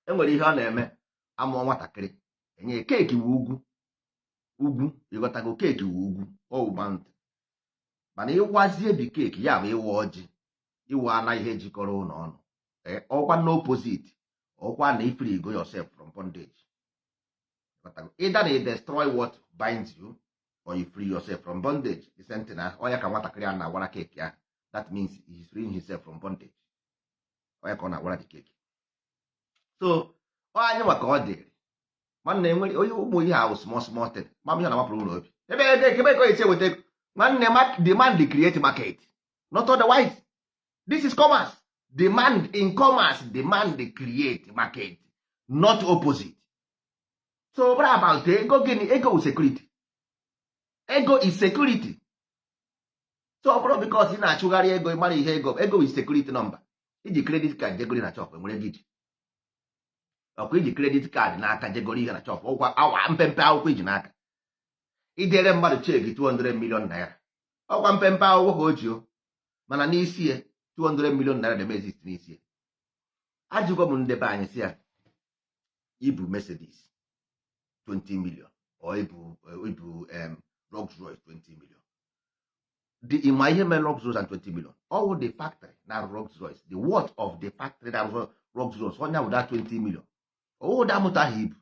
Enwere ihe ọ na-eme, amụọ nwatakịrị, enye cake wu ugwu ugwu. Ịghọtago? Cake wu ugwu ọwụ mountain, mana ịwazie bi cake ya bụ ịwa ọjị, ịwa ana ihe jikọrọ ụlọ ọnụ. Ọkwa na opposite, ọkwa na ifree go yourself from bondage. Ịghọtago? Either na you destroy what binds you or you free yourself from bondage. The same thing ahụ, ọ ya ka nwatakịrị a na-awara cake ahụ. That means he is freeing himself from bondage. Ọ ya ka ọ na-awara the cake. So ọ anyị nwa ka ọ dịrị. Nwanne, enwere onye ụmụ ihe ahụ, small small thing, ma ihe na-amapụrụ ụlọ obi ebe ego ebe ka esi eweta ego. Nwanne, demand create market, not otherwise. This is commerce. Demand in commerce, demand create market, not opposite. So bụrụ about ego gịnị? Ego is security. Ego is security. So ọ bụrụ because ị na-achụgharị ego, ị mara ihe ego. Ego is security number. Iji credit card jegori na shop, enwere gị iji ọkwa iji credit card n'aka jegoro ihe na shop, ọkwa awa mpempe akwụkwọ iji n'aka idere mmadụ cheque 200 million naira, ọkwa mpempe akwụkwọ ka o ji o, mana n'isi ya 200 million naira na exist n'isi ya. Ajụgwa m ndebe anyị si ya, ibu Mercedes 20 million or ibu Rolls Royce 20 million, the ịma ihe mere Rolls Royce and 20 million? All the factory na Rolls Royce, the worth of the factory na Rolls Royce, onye bụ that 20 million. Ọwụ da moto ahụ ibu,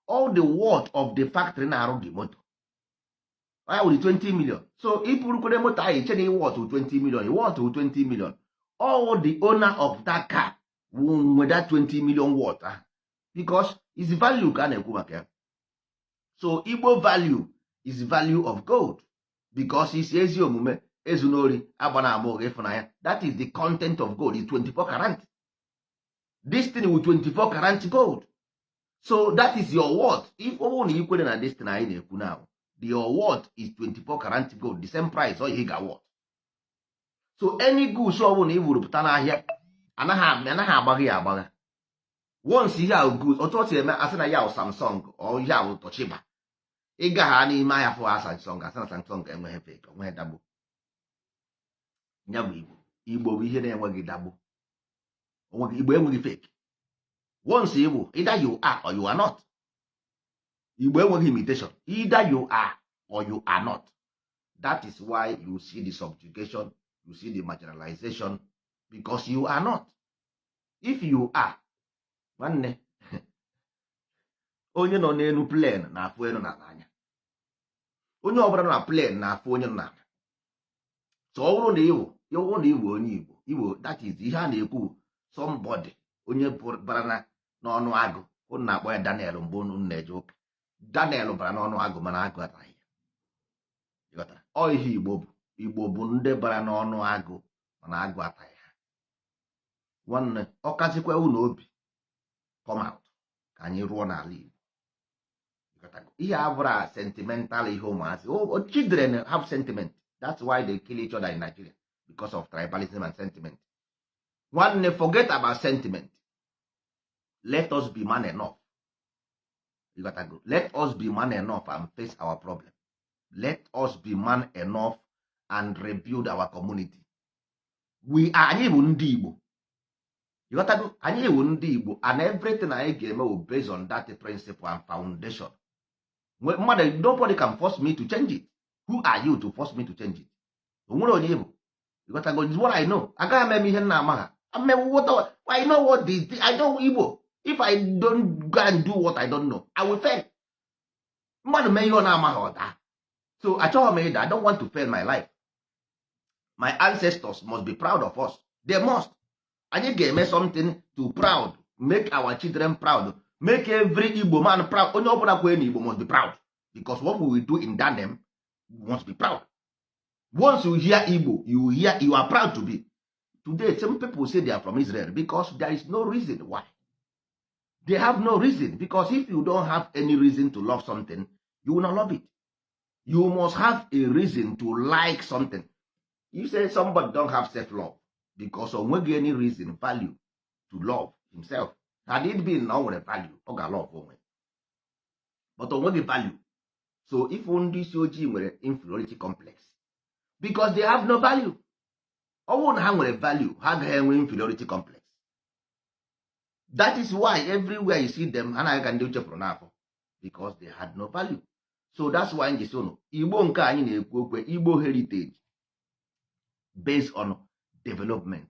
all the worth of the factory na-arụ the moto, onye wụ the 20 million. So iburukwere moto ahụ, iche na worth 20 million, worth 20 million, all the owner of that car will nwe that 20 million worth ahụ, because is value ka a na-ekwu maka ya. So Igbo value is value of gold, because isi ezi omume, ezunori, agba na ama ụgha, ịfụnanya, that is the content of gold, is 24 karat. This thing with 24 karat gold, so that is your worth. If ọ bụrụ na ikwere na this thing anyị na-ekwu now, your worth is 24 karat gold, the same price ọ ihe ga worth. So any goods ọ bụla i buru pụta n'ahịa, anaghị agbagha ya agbagha. Once ihe ahụ goods, otu ọ si eme, asị na ya ahụ Samsung ọ ihe ahụ Toshiba, ị gagha n'ime ahịa fụ ha Samsung, asị na Samsung enweghị fake, onweghị dagbo. Ya bụ Igbo. Igbo bụ ihe na-enweghị dagbo. Onweghị Igbo enweghị fake. Once Igbo, either you are or you are not. Igbo enweghị imitation. Either you are or you are not. That is why you see the subjugation, you see the marginalization, because you are not. If you are, nwanne, onye nọ n'elu plane na-afụ elu n'ala anya. Onye ọbụla nọ na plane na-afụ onye nọ n'ala. So ọ bụrụ na ịwụ, ọ bụrụ na ịwụ onye Igbo, Igbo, that is ihe a na-ekwu. Somebody onye bara na n'ọnụ agụ, unu na-akpọ ya Daniel. Mgbe unu na-eje ụka, Daniel bara n'ọnụ agụ, mana agụ ataghị ya. Ịghọtara? Ọ ihe Igbo bụ. Igbo bụ ndị bara n'ọnụ agụ, mana agụ ataghị ha. Nwanne, ọ kazikwa unu obi, come out ka anyị rụọ n'ala Igbo. Ịghọtago? Ihe a bụrụ a sentimental ihe ụmụazị. Oh, children have sentiment. That's why they kill each other in Nigeria, because of tribalism and sentiment. Nwanne, forget about sentiment. Let us be man enough. Ịghọtago? Let us be man enough and face our problem. Let us be man enough and rebuild our community. We are, anyị bụ ndị Igbo. Ịghọtago? Anyị bụ ndị Igbo, and everything anyị ga-eme will based on that principle and foundation. Mmadụ, nobody can force me to change it. Who are you to force me to change it? O nwere onye ịbụ. Ịghọtago? It's what I know. Agaghị m eme ihe nna ama ha. What I know, what this I know, Igbo. If I don't go and do what I don't know, I will fail. Mmadụ mee ihe ọ na-amaghị, ọ daa. So achọghị m ịda. I don't want to fail my life. My ancestors must be proud of us. They must. Anyị ga-eme something to proud, make our children proud, make every Igbo man proud. Onye ọbụla kwee na Igbo must be proud, because what we will do in that name must be proud. Once you hear Igbo, you hear you are proud to be. Today some people say they are from Israel because there is no reason why. They have no reason, because if you don't have any reason to love something, you will not love it. You must have a reason to like something. You say somebody don't have self-love because o nweghị any reason, value to love himself. Had it been na o nwere value, ọ ga-love onwe, but o nweghị value. So if ndị isi ojii nwere inferiority complex because they have no value. Ọ bụrụ na ha nwere value, ha agaghị enwe inferiority complex. That is why everywhere you see them, ha na-aga ka ndị uche pụrụ n'afọ, because they had no value. So that's why anyị ji sị ụnụ, Igbo nke anyị na-ekwu okwu, Igbo heritage based on development.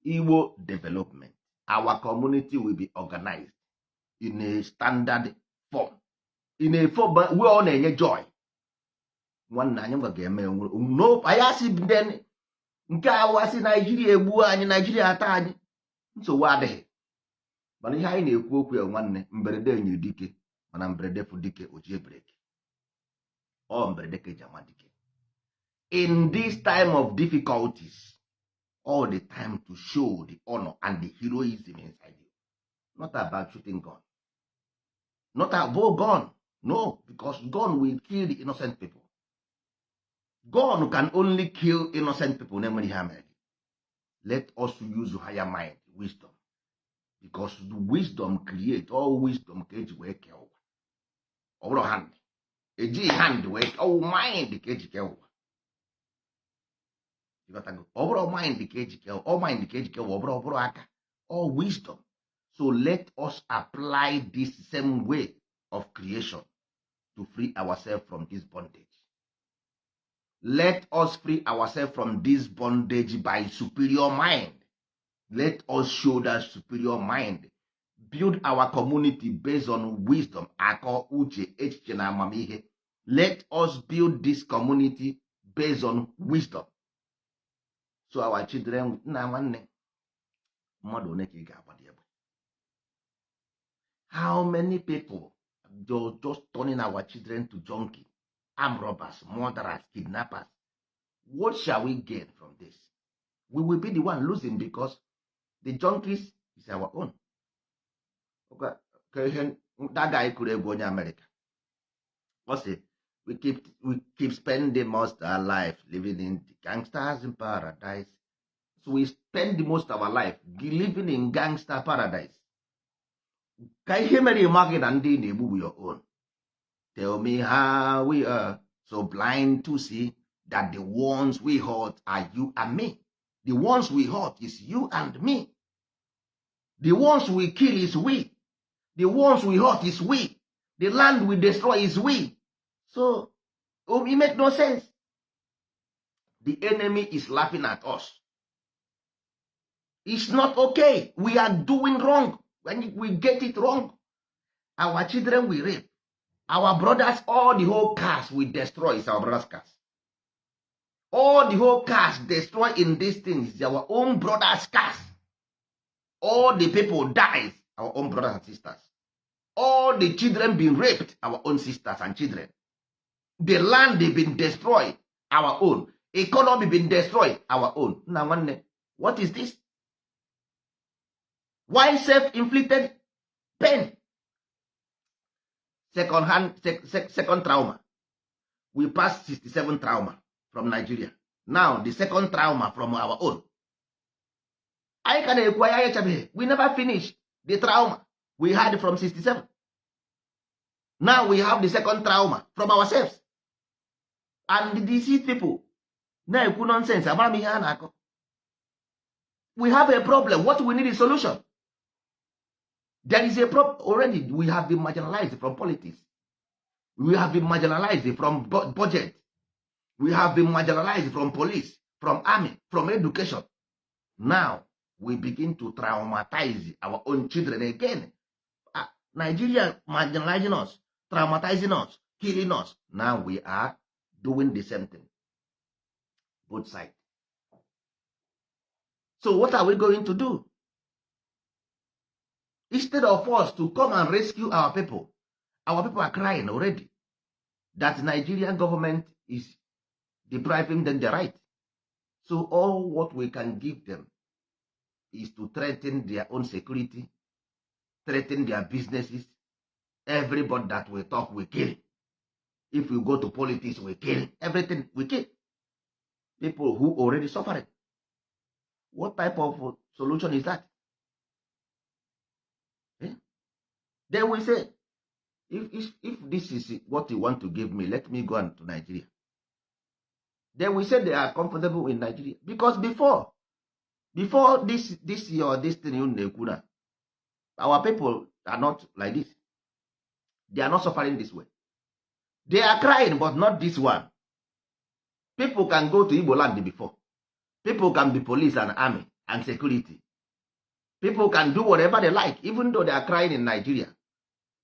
Igbo development, our community will be organized in a standard form, in a form where ọ na-enye joy. Nwanne, anyị gwa ga-eme no. Anyị asị ndị nke awụ asị Naijiria egbuo anyị, Naijiria ata anyị, nsogbu adịghị. Mana ihe anyị na-ekwu okwu ya, nwanne, mberede nyere dike, mana mberede fụ dike ojie break. Ọ mberede ka eji ama dike. In this time of difficulties, all the time to show the honor and the heroism inside you. Not about shooting gun, not about gun, no, because gun will kill the innocent people. Gun can only kill innocent people na-enwere ihe ha mere gị. Let us use higher mind, wisdom, because the wisdom create all. Wisdom ka eji wee kee ụwa. Ọ bụrụ hand, ejighị hand wee ọwụ mind ka eji kee ụwa. Ịghọtago? Ọ bụrụ mind ka eji kee, ọ mind ka eji kee ụwa. Ọ bụrụ aka, all wisdom. So let us apply this same way of creation to free ourselves from this bondage. Let us free ourselves from this bondage by superior mind. Let us show that superior mind, build our community based on wisdom, akọ, uche, echiche na amamihe. Let us build this community based on wisdom, so our children. Nna, nwanne, mmadụ one ka ị ga-agbadi egbe? How many people just turning our children to junkie, armed robbers, murderers, kidnappers? What shall we gain from this? We will be the one losing, because the junkies is our own. Ka ihe that guy kụrụ egwu, onye America, ọ sị, We keep spending most our life living in the gangsters in paradise." So we spend most of our life living in gangster paradise. Ka ihe mere ịma gị na ndị ị na-egbu bụ your own. Tell me how we are so blind to see that the ones we hurt are you and me. The ones we hurt is you and me. The ones we kill is we. The ones we hurt is we. The land we destroy is we. So it make no sense. The enemy is laughing at us. It's not okay. We are doing wrong. When we get it wrong, our children will rape. Our brothers, all the whole cars we destroy is our brothers' cars. All the whole cars destroy in this thing is our own brothers' cars. All the people dies, our own brothers and sisters. All the children been raped, our own sisters and children. The land they been destroyed, our own economy been destroyed, our own. Nna nwanne, what is this? Why self-inflicted pain? Second hand, second trauma. We passed 67 trauma from Nigeria. Now the second trauma from our own. Anyị ka na-ekwu, anyị echabeghị. We never finish the trauma we had from 67. Now we have the second trauma from ourselves, and these people na-ekwu nonsense. Amara m ihe ha na-akọ. We have a problem. What we need is solution. There is a problem already. We have been marginalized from politics, we have been marginalized from budget, we have been marginalized from police, from army, from education. Now we begin to traumatize our own children again. Ah, Nigeria marginalizing us, traumatizing us, killing us. Now we are doing the same thing, both sides. So what are we going to do? Instead of us to come and rescue our people, our people are crying already that Nigerian government is depriving them the right. So all what we can give them is to threaten their own security, threaten their businesses. Everybody that we talk, we kill. If we go to politics, we kill. Everything we kill. People who already suffering. What type of solution is that? Eh? Then we say, if this is what you want to give me, let me go on to Nigeria. Then we say they are comfortable in Nigeria because before this your this thing you na-ekwu na our people are not like this. They are not suffering this way. They are crying, but not this one. People can go to Igbo land before. People can be police and army and security. People can do whatever they like, even though they are crying in Nigeria.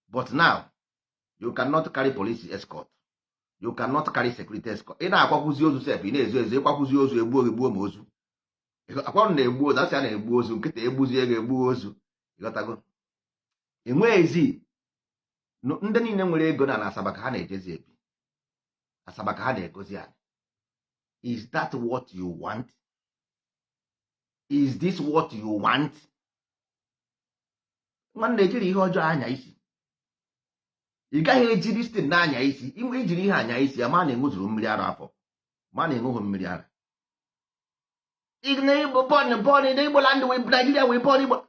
But now you cannot carry police escort, you cannot carry security escort. Ị na-akwakwụzi ozu sef, ị na-ezo ezo ịkwakwụzi ozu, egbuo gị, gbuo ma ozu akwa na-egbu ozu, asị a na-egbu ozu, nkịta egbuzie gị, egbuo ozu. Ịghọtago? Enweghịzi ndị niile nwere ego na Asaba ka ha na-ejezi ebi, Asaba ka ha na-egozi ala. Is that what you want? Is this what you want? Nwanne, ejiri ihe ọjọọ anya isi. Ị gaghị eji this thing na-anya isi. Ijiri ihe anya isi ya, ma na enwezuru mmiri ara afọ, ma na enweghị mmiri ara. Igbo born, born in Igbo land, we Nigeria, we born Igbo.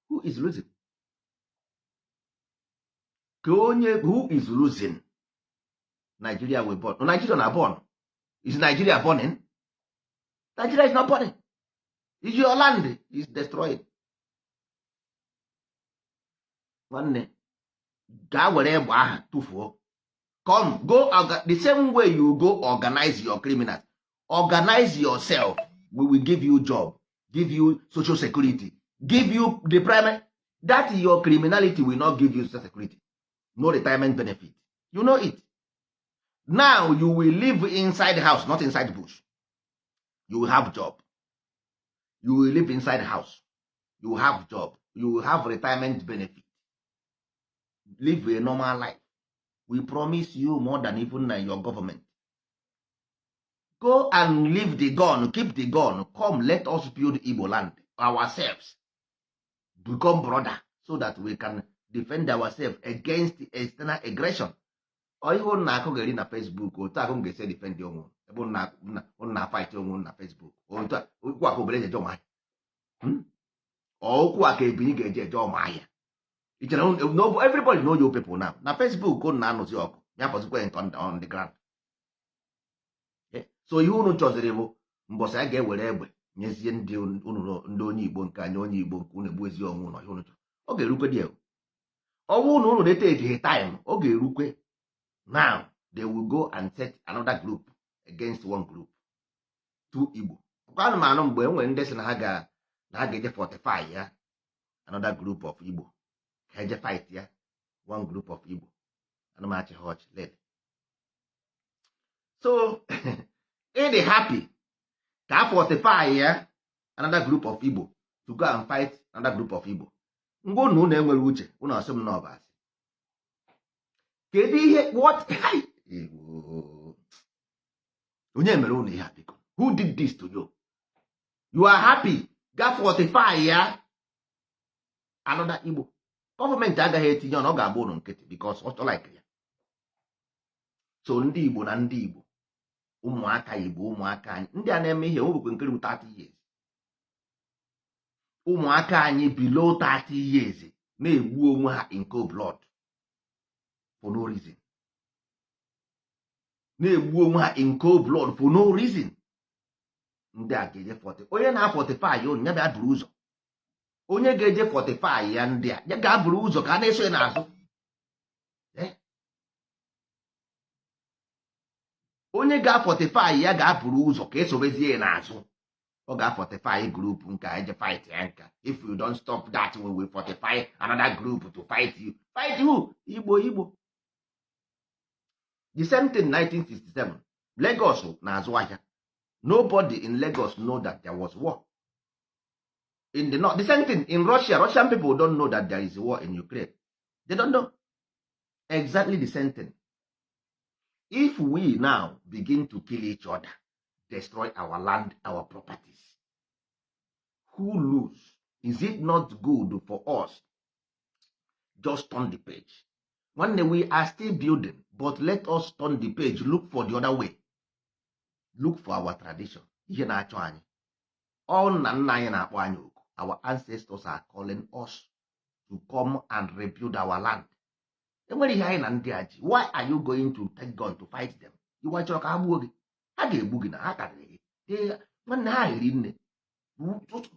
Who is losing? Ka onye, who is losing? Nigeria we born. Nigeria na born. Is Nigeria burning? Nigeria is not burning. Is your land is destroyed. Nwanne, gaa were egbe ahụ tụfuo. Come go the same way you go organize your criminals, organize yourself. We will give you job, give you social security, give you the primary. That your criminality will not give you social security, no retirement benefit. You know it. Now you will live inside the house, not inside bush. You will have job, you will live inside house, you will have job, you will have retirement benefit, live a normal life. We promise you more than even na your government. Go and leave the gun, keep the gun, come, let us build Igbo land ourselves, become brother, so that we can defend ourselves against external aggression. Ọ ihe unu na-akụ ga-eri na Facebook, otu akụ ga-esi defend onwe unu, ebe unu na fight onwe unu na Facebook. Otu a okwu aka obere eji eje ọmahịa. Ọ okwu a ka ebini ga-eji eje ọmahịa. I chere no, everybody know you people now. Na Facebook unu na-anụzi ọgụ ya, fọzikwa nke on the ground. So ihe unu chọziri bụ mbọsị a ga-ewere egbe nyezie ndị unu, ndị onye Igbo nke anyị, onye Igbo nke unu egbu ezi onwe unu. Ihe unu chọrọ, ọ ga-erukwe dị egwu. Ọ bụrụ na unu na-etake time, ọ ga-erukwe. Now they will go and set another group against one group, two Igbo. Kwa anụmanụ mgbe e nwere ndị sị na ha ga na ha ga-eje fortify ya another group of Igbo ka eje fight ya one group of Igbo. Ana m achị ha ọchị. Lele. So ị dị happy ka a fortify ya another group of Igbo to go and fight another group of Igbo. Ngwa, unu enwere uche, unu asị m na ọ bụ asị. Kedu ihe? What? Igbo. Onye mere unu ihe a, biko? Who did this to you? You are happy ga fortify ya another Igbo. Gọọmenti agaghị etinye ọnụ, ọ ga-agba unu nkịtị because ọ like ya. So ndị Igbo na ndị Igbo, ụmụaka Igbo, ụmụaka anyị, ndị a na-eme ihe nwebekwe nkiri 30 years, ụmụaka anyị below 30 years na-egbu onwe ha in cold blood for no reason, na-egbu onwe ha in cold blood for no reason. Ndị a ga-eje 40, onye na-fortify unu ya bịa buru ụzọ. Onye ga-eje fortify ya ndị a, ya ga-aburu ụzọ ka a na-eso ya n'azụ. Eh? Onye ga-fortify ya ga-aburu ụzọ ka esobezie ya n'azụ. Ọ ga-fortify group nke a eje fight ya nka. If you don't stop that, we will fortify another group to fight you. Fight who? Igbo, Igbo. The same thing, 1967, Lagos na-azụ ahịa. Nobody in Lagos know that there was war in the north. The same thing in Russia. Russian people don't know that there is a war in Ukraine. They don't know. Exactly the same thing. If we now begin to kill each other, destroy our land, our properties, who lose? Is it not good for us just turn the page? Nwanne, we are still building, but let us turn the page, look for the other way, look for our tradition. Ihe na-achọ anyị, ọ nna nna anyị na-akpọ anyị oku. Our ancestors are calling us to come and rebuild our land. Enwere ihe anyị na ndị a ji. Why are you going to take gun to fight them? Iwe chọrọ ka ha gbuo gị, ha ga-egbu gị na ha karịrị gị. Nwanne, ha hiri nne.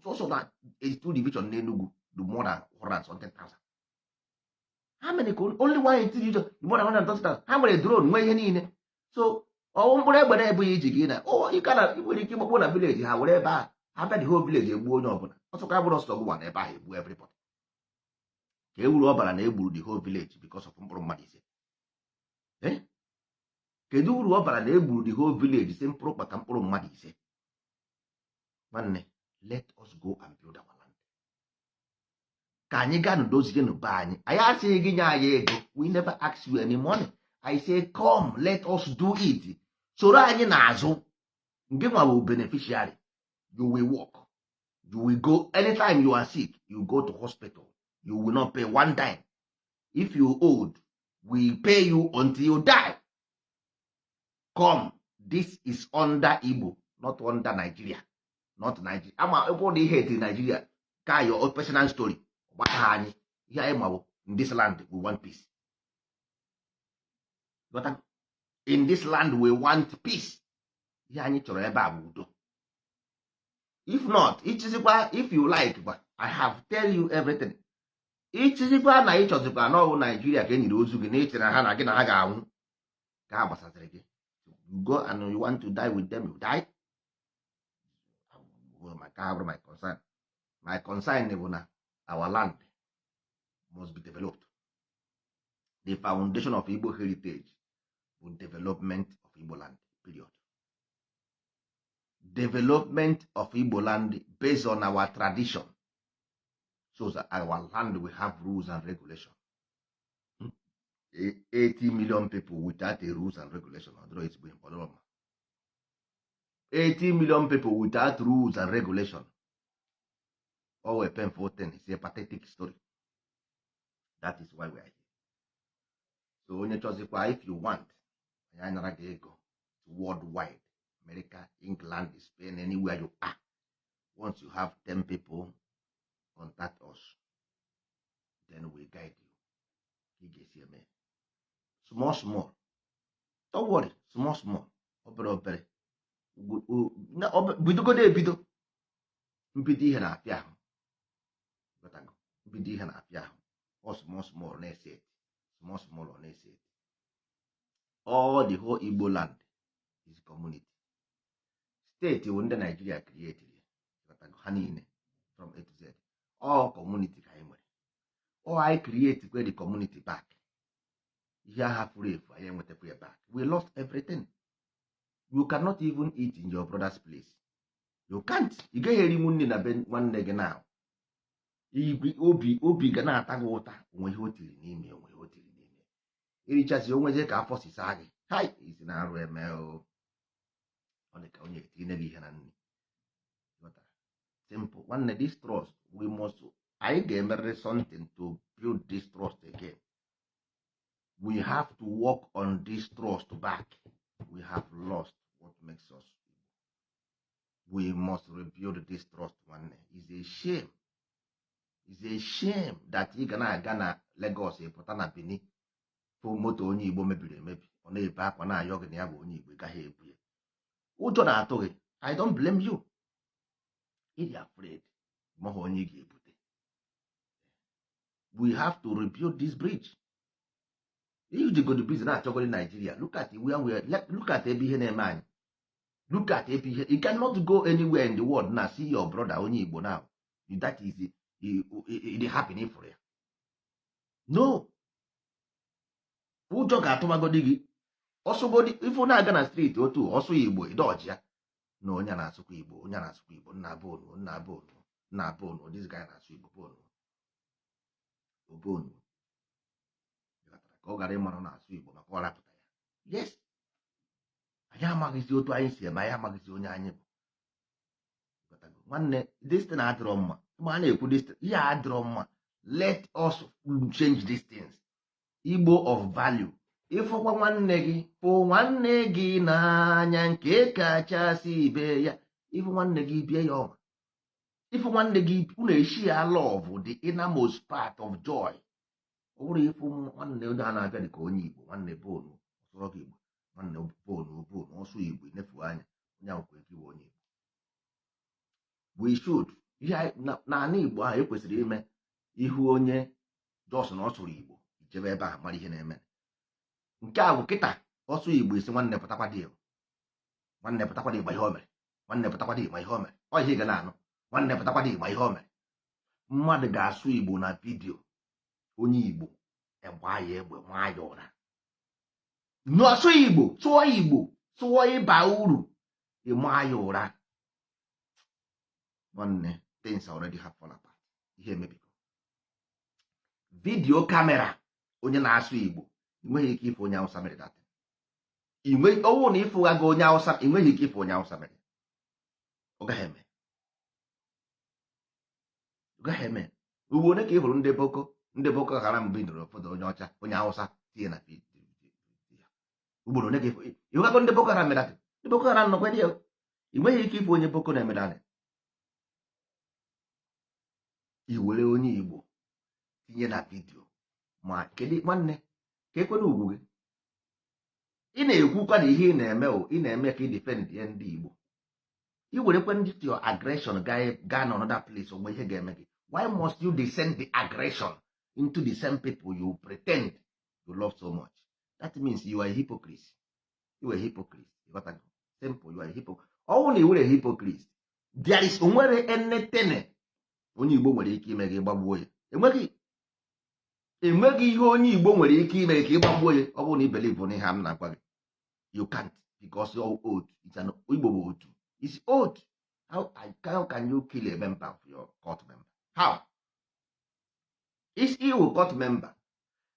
Sọsọ na 82 division n'Enugu do more than 100 and something thousand. How many? Only one 82 division, more than 130,000. Ha nwere drone, nwee ihe niile. So ọwụ mkpụrụ egbe na-ebughị iji gị na ị nwere ike ịgbakpo na village ha were ebe ahụ ha bịa, the whole village egbuo onye ọbụla. Ọsọkwa bụrụ ọsọ gụwa na ebe ahụ egbuo everybody, ka e wuru ọbara na egburu the whole village because of mkpụrụ mmadụ 5. Kedu uru ọ bara na egburu the whole village si mkpụrụ maka mkpụrụ mmadụ 5? Nwanne, let us go and build our land. Ka anyị gaa dozie be anyị. Anyị asịghị gị nye anyị ego. We never ask you any money. I say, come, let us do it. Soro anyị n'azụ. Nke nwa bụ beneficiary. You will work, you will go. Anytime you are sick, you go to hospital, you will not pay one dime. If you old, we pay you until you die. Come, this is under Igbo, not under Nigeria, not Nigeria. Ama ekwu na ihe etiri Nigeria ka your personal story gbasa anyị. Ihe anyị ma bụ, in this land we want peace. Ghọta? In this land we want peace. Ihe anyị chọrọ ebe a bụ udo. If not, ichizikwa, if you like, but I have tell you everything. Ichizikwa na ịchọzikwa n'ọwụ Naijiria ka e nyere ozu gị na ichere ha na gị na ha ga-anwụ ka ha gbasaziri gị, you go and you want to die with them, you die. My ka bụrụ my concern, my concern bụ na our land must be developed. The foundation of Igbo heritage bụ development of Igbo land, period. Development of Igbo land based on our tradition, so that our land will have rules and regulation. 80 million people without a rules and regulation, ọ dịrọ ezigbo ihe, ọ dịrọ mma. 80 million people without rules and regulation, all a painful thing. It's a pathetic story. That is why we are here. So onye chọzikwa, if you want, anyị anara gị ego worldwide, America, England, Spain, anywhere you are. Once you have 10 people, contact us, then we guide you ka ị ga-esi eme. Small small, don't worry, small small, obere obere. Bidogodo ebido. Mbido ihe na-afịa ahụ. Ghọtago? Mbido ihe na-afịa ahụ. Ọ small small na-ese eti, small small ọ na-ese eti. All the whole Igbo land is community. Steeti bụ ndị Nigeria create. Ghọtago? Ha niile from A to Z, all community ka anyị nwere. All anyị create kwe the community back. Ihe agha furu efu, anyị enwetakwa ya back. We lost everything. You cannot even eat in your brother's place. You can't. Ị gaghị erinwu nri na be nwanne gị now. Obi ga na-ata gị ụta. Onwe ihe o tiri n'ime, onwe ihe o tiri n'ime. Irichazi onwezie ka afọ si saa gị. Hai, isi na-arụ eme o. Ọ dị ka onye etinye gị ihe na nri. Ghọtara? Simple. Nwanne, this trust, we must, anyị ga-emerịrị something to build this trust again. We have to work on this trust back. We have lost what makes us Igbo. We must rebuild this trust. Nwanne, is a shame, is a shame that ị ga na-aga na Lagos, ị pụta na Benin, fụ moto onye Igbo mebiri emebi, ọ na-ebe akwa na-ayọ gị na ya bụ onye Igbo. Ị gaghị ebu ya. Ụjọ na-atụ gị. I don't blame you. Ị dị afraid maghị onye ị ga-ebute. We have to rebuild this bridge. Ijigodi bridge na-achọgodi Nigeria. Look at where we are. Look at ebe ihe na-eme anyị. Look at ebe ihe. You cannot go anywhere in the world na see your brother onye Igbo now that is it happen for ya. No, ụjọ ga-atụmagodi gị. Ọsụgodi ifu na-aga na street, otu ọsụ Igbo, ịdọji ya na onye na-asụkwa Igbo, onye na-asụkwa Igbo, nna bonu, nna bonu, nna bonu. This guy na-asụ Igbo, bonu obonu ka ọ gara ịmara na-asụ Igbo maka ọ rapụta ya. Yes, anyị amaghịzi otu anyị si eme. Anyị amaghịzi onye anyị bụ. Nwanne, this thing adịrọ mma. Ma a na-ekwu this thing, ihe adịrọ mma. Let us change these things. Igbo of value. Ịfụkwa nwanne gị, fụ nwanne gị n'anya nke kachasị ibe ya. Ịfụ nwanne gị, bie ya ọma. Ịfụ nwanne gị, unu eshi ya love, the innermost part of joy. Ọ bụrụ ịfụ nwanne onye a na-abịa dịka onye Igbo, nwanne, bonu ọsọrọ gị Igbo, nwanne, bonu bonu ọsụ Igbo, inefu anya onye ahụ kwere iwe onye Igbo. We should ihe n'ala Igbo ahụ ekwesịrị ime ihu onye jos na ọ sụrụ Igbo, ijebe ebe ahụ mara ihe na-eme. Nke a bụ kịta ọsụ Igbo isi, nwanne, pụtakwa dị, nwanne, pụtakwa dị, ma ihe o mere, nwanne, pụtakwa dị, ma ihe o mere. Ọ ihe ị ga na-anụ, nwanne, pụtakwa dị, ma ihe o mere. Mmadụ ga-asụ Igbo na video, onye Igbo egba ya egbe, maa ya ụra. N'ọsụ Igbo, sụọ Igbo, sụọ ịba uru, ịmaa ya ụra. Nwanne, things already have fall apart. Ihe emebigo. Video camera onye na-asụ Igbo, ị nweghị ike ịfụ onye Awụsa mere that. Ọnwụ na ịfụghago onye Awụsa, ị nweghị ike ịfụ onye Awụsa mere. Ọ gaghị eme, ọ gaghị eme. Ugbo ole ka ị hụrụ ndị Boko Haram bidoro ụfọdụ onye ọcha, onye Awụsa tinye na ugboro ole ka ịhụgago ndị Boko Haram mere that? Ndị Boko Haram nọkwa dị ya. Ị nweghị ike ịfụ onye Boko na-eme that. I were onye Igbo tinye na video, ma kedu, nwanne, ka ekwena ugwu gị. Ị na-ekwukwa na ihe ị na-eme o ị na-eme ka ị defend ya ndị Igbo. I werekwa ndị your aggression gaa na another place, onwe ihe ga-eme gị. Why must you descend the aggression into the same people you pretend you love so much? That means you are a hypocrite. You are a hypocrite. You got that? Simple. You are a hypocrite. Ọnwụ na ị were hypocrite, there is onwere anything onye Igbo nwere ike ime gị gbagbuo ya. Enweghị ihe onye Igbo nwere ike ime ka ị gbagbuo ya. Ọ bụrụ na ị believe n'ihe m na-agwa gị, you can't, because your oath is an Igbo bụ otu, is oath. How can you kill a member of your cult member? How is you cult member?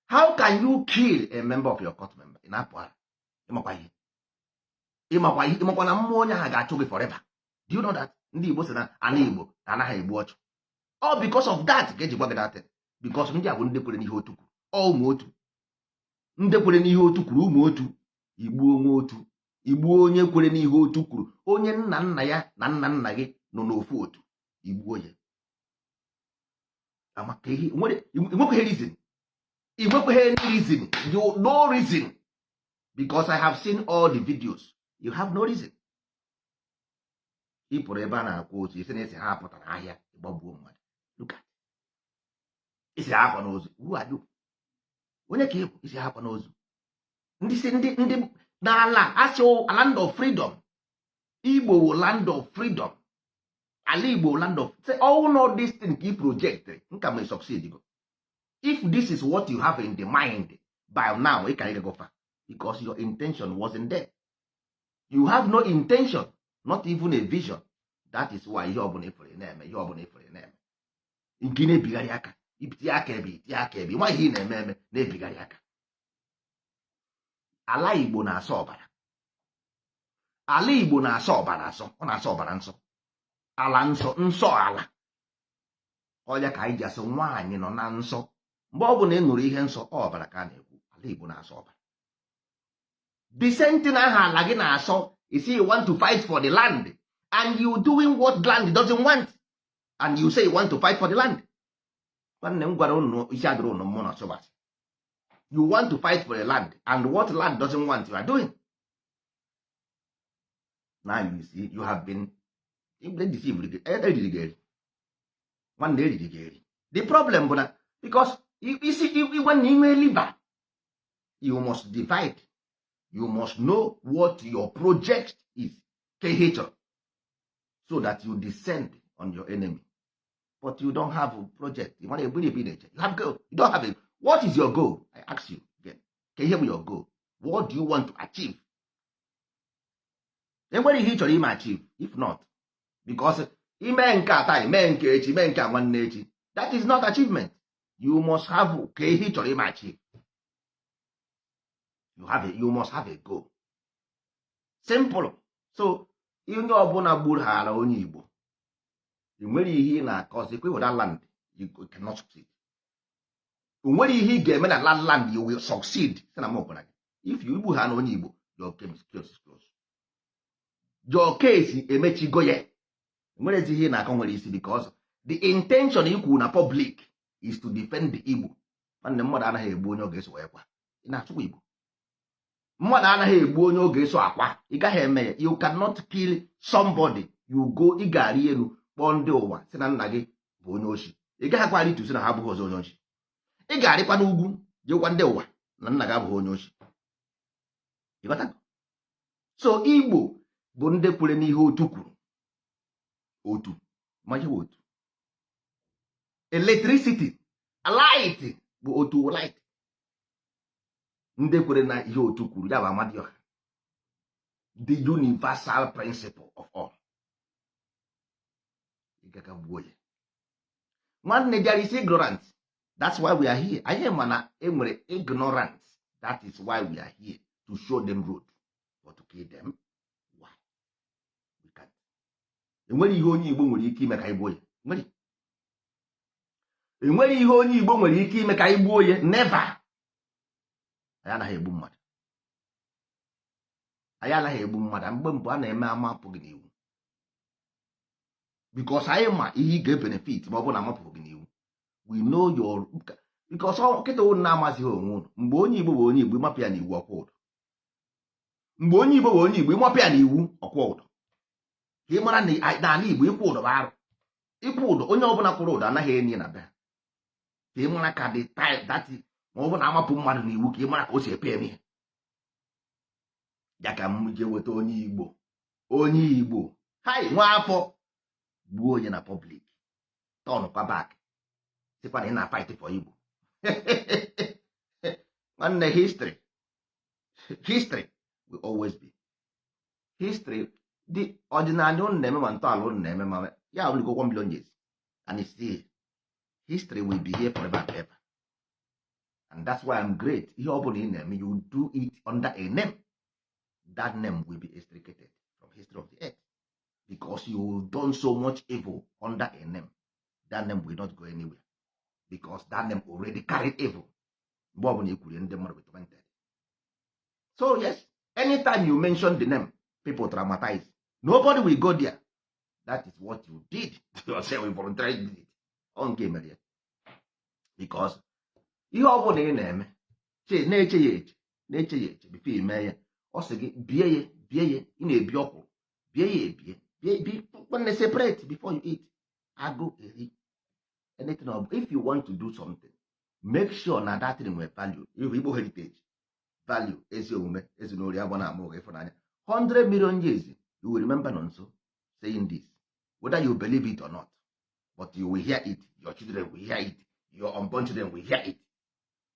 How can you kill a member of your cult member? Ị na-apụ ara. Ịmakwa ihe, ịmakwa ihe, ịmakwa na mmụọ onye ahụ ga-achụ gị forever. Do you know that ndị Igbo sị na ana Igbo anaghị egbu ọchụ? All because of that ka eji gwa gị that thing. Because ndị a bụ ndị kwere n'ihe otu kwuru. Ọ ụmụ otu, ndị kwere n'ihe otu kwuru, ụmụ otu. Igbuo onwe otu, igbuo onye kwere n'ihe otu kwuru, onye nna nna ya na nna nna gị nọ n'ofu otu, igbuo ya. Amaka ihe inwekweghị reason, inwekweghị any reason. You no reason, because I have seen all the videos. You have no reason. Ị pụrụ ebe a na-akwụ otu isi na esi ha pụtara ahịa, ịgbagbuo mmadụ. Look at isi ha akwa n'ozu. Who are you? Onye ka ị bụ isi ha akwa n'ozu? Ndị si ndị n'ala asị land of freedom. Igbo land of freedom, ala Igbo land of say all. Not this thing ka ị project nka may succeed go. If this is what you have in the mind. By now ị ka ịgago far, because your intention wasn't there. You have no intention, not even a vision. That is why ihe ọbụla ịfụrụ na-eme, ihe ọbụla ịfụrụ na-eme, nke ị na-ebigharị aka, itinye aka ebe, itinye aka ebe, nwa ihe ị na-eme eme na-ebigharị aka. Ala Igbo na-asọ ọbara. Ala Igbo na-asọ ọbara asọ. Ọ na-asọ ọbara nsọ. Ala nsọ, nsọ ala ọya ka anyị ji asị nwaanyị nọ na nsọ. Mgbe ọ bụla ị nụrụ ihe nsọ, ọ ọbara ka a na-ekwu. Ala Igbo na-asọ ọbara. The same thing ahụ ala gị na-asọ, you see, you want to fight for the land and you doing what land doesn't want, and you say you want to fight for the land. Nwanne m, gwara unu, isi adịrị unu mmụọ na sọbasị. You want to fight for the land, and what land doesn't want, you are doing. Now you see, you have been deceived. Eriri gị eri, nwanne, eriri gị eri. The problem bụ na because isi nwanne inwe liver, you must divide. You must know what your project is, ka ihe ị chọrọ, so that you descend on your enemy. But you don't have a project. You want to ebe na-eche. You have goal? You don't have a what is your goal? I ask you again, ka ihe bụ your goal? What do you want to achieve? Enwere ihe ị chọrọ ime achieve? If not, because ime nke a taa, ime nke echi, ime nke a nwanne echi, that is not achievement. You must have ka ihe ị chọrọ ime achieve. You must have a goal. Simple. So onye ọbụla gburu ghara onye Igbo, ị nwere ihe ị na-akọzi kwe that land, you cannot succeed. O nwere ihe ị ga-eme na land you will succeed. Sị na m gwara gị, if you igbu ha na onye Igbo, your case is closed. Your case emechigo ya. Nwere ihe ị na-akọ nwere isi, because the intention ikwu na public is to defend the Igbo. Nwanne, mmadụ anaghị egbu onye ọ ga-eso wee kwa. Ị na-achụkwa Igbo. Mmadụ anaghị egbu onye ọ ga-eso akwa. Ị gaghị eme ya. You cannot kill somebody. You go, ị ga-arị elu kpọọ ndị ụwa si na nna gị bụ onye ochi. Ị gaghị akwa arịtu si na ha abụghị ọzọ onye ochi. Ị ga-arịkwa n'ugwu jekwa ndị ụwa na nna gị abụghị onye ochi. Ịghọtago? So Igbo bụ ndị kwere n'ihe otu kwuru. Otu ma ihe bụ otu electricity, light bụ otu light. Ndị kwere na ihe otu kwuru ya bụ Amadioha, the universal principle of all. Ịgaga gbuo ya, nwanne, there is ignorance. That's why we are here. Anyị ma na enwere ignorance. That is why we are here, to show them road. But to kill them, why? We can't. Enwere ihe onye Igbo nwere ike ime ka anyị gbuo ya? Enwere. Enwere ihe onye Igbo nwere ike ime ka anyị gbuo ya? Never. Anyị anaghị egbu mmadụ. Anyị anaghị egbu mmadụ. Mgbe mbụ a na-eme amapụ gị n'iwu, because anyị ma ihe ị ga-ebenefit ma ọ bụrụ na amapụghị gị n'iwu. We know your, because kịta unu na-amazighị onwe unu. Mgbe onye Igbo bụ onye Igbo, ịmapụ ya n'iwu, ọkwa ụdọ. Mgbe onye Igbo bụ onye Igbo, ịmapụ ya n'iwu, ọkwa ụdọ. Ka ị mara na n'ala Igbo, ịkwụ ụdọ bụ arụ. Ịkwụ ụdọ, onye ọbụla kwụrụ ụdọ anaghị enyi na be ha. Ka ị mara ka dị that ma ọ bụ na amapụ mmadụ n'iwu, ka ị mara ka o si epe eme ihe ya. Ka m jee weta onye Igbo, onye Igbo hai nwa afọ, gbuo onye na public, turnụkwa back, sịkwa na ị na-fight for Igbo. Nwanne, history, history will always be history. The ọdịnala unu na-eme, ma ntọala unu na-eme, ma ya only go 1 million years and it's still history will be here forever and ever. And that's why I'm great. Ihe ọ bụla ị na-eme, you do it under a name, that name will be extricated from history of the earth, because you done so much evil under a name. That name will not go anywhere, because that name already carried evil. Mgbe ọbụla i kwuru, ndị mmadụ will tormented. So yes, anytime you mention the name, people traumatize. Nobody will go there. That is what you did to yourself. You voluntarily did it. Ọ nke mere ya, because ihe ọ bụla ị na-eme, na-eche ya eche, na-eche ya eche before ime ya. Ọ sị gị bie ya, bie ya. Ị na-ebi ọkwụrụ, bie ya, ebie bie bi. Nwanne, separate before you eat. Agụ eri anything of. If you want to do something, make sure na that thing nwere value. If Igbo heritage value, ezi omume, ezinụlọ ya, gba na ama ụgha, ịfụnanya, 100 million years you will remember Nonso saying this, whether you believe it or not, but you will hear it. Your children will hear it. Your unborn children will hear it.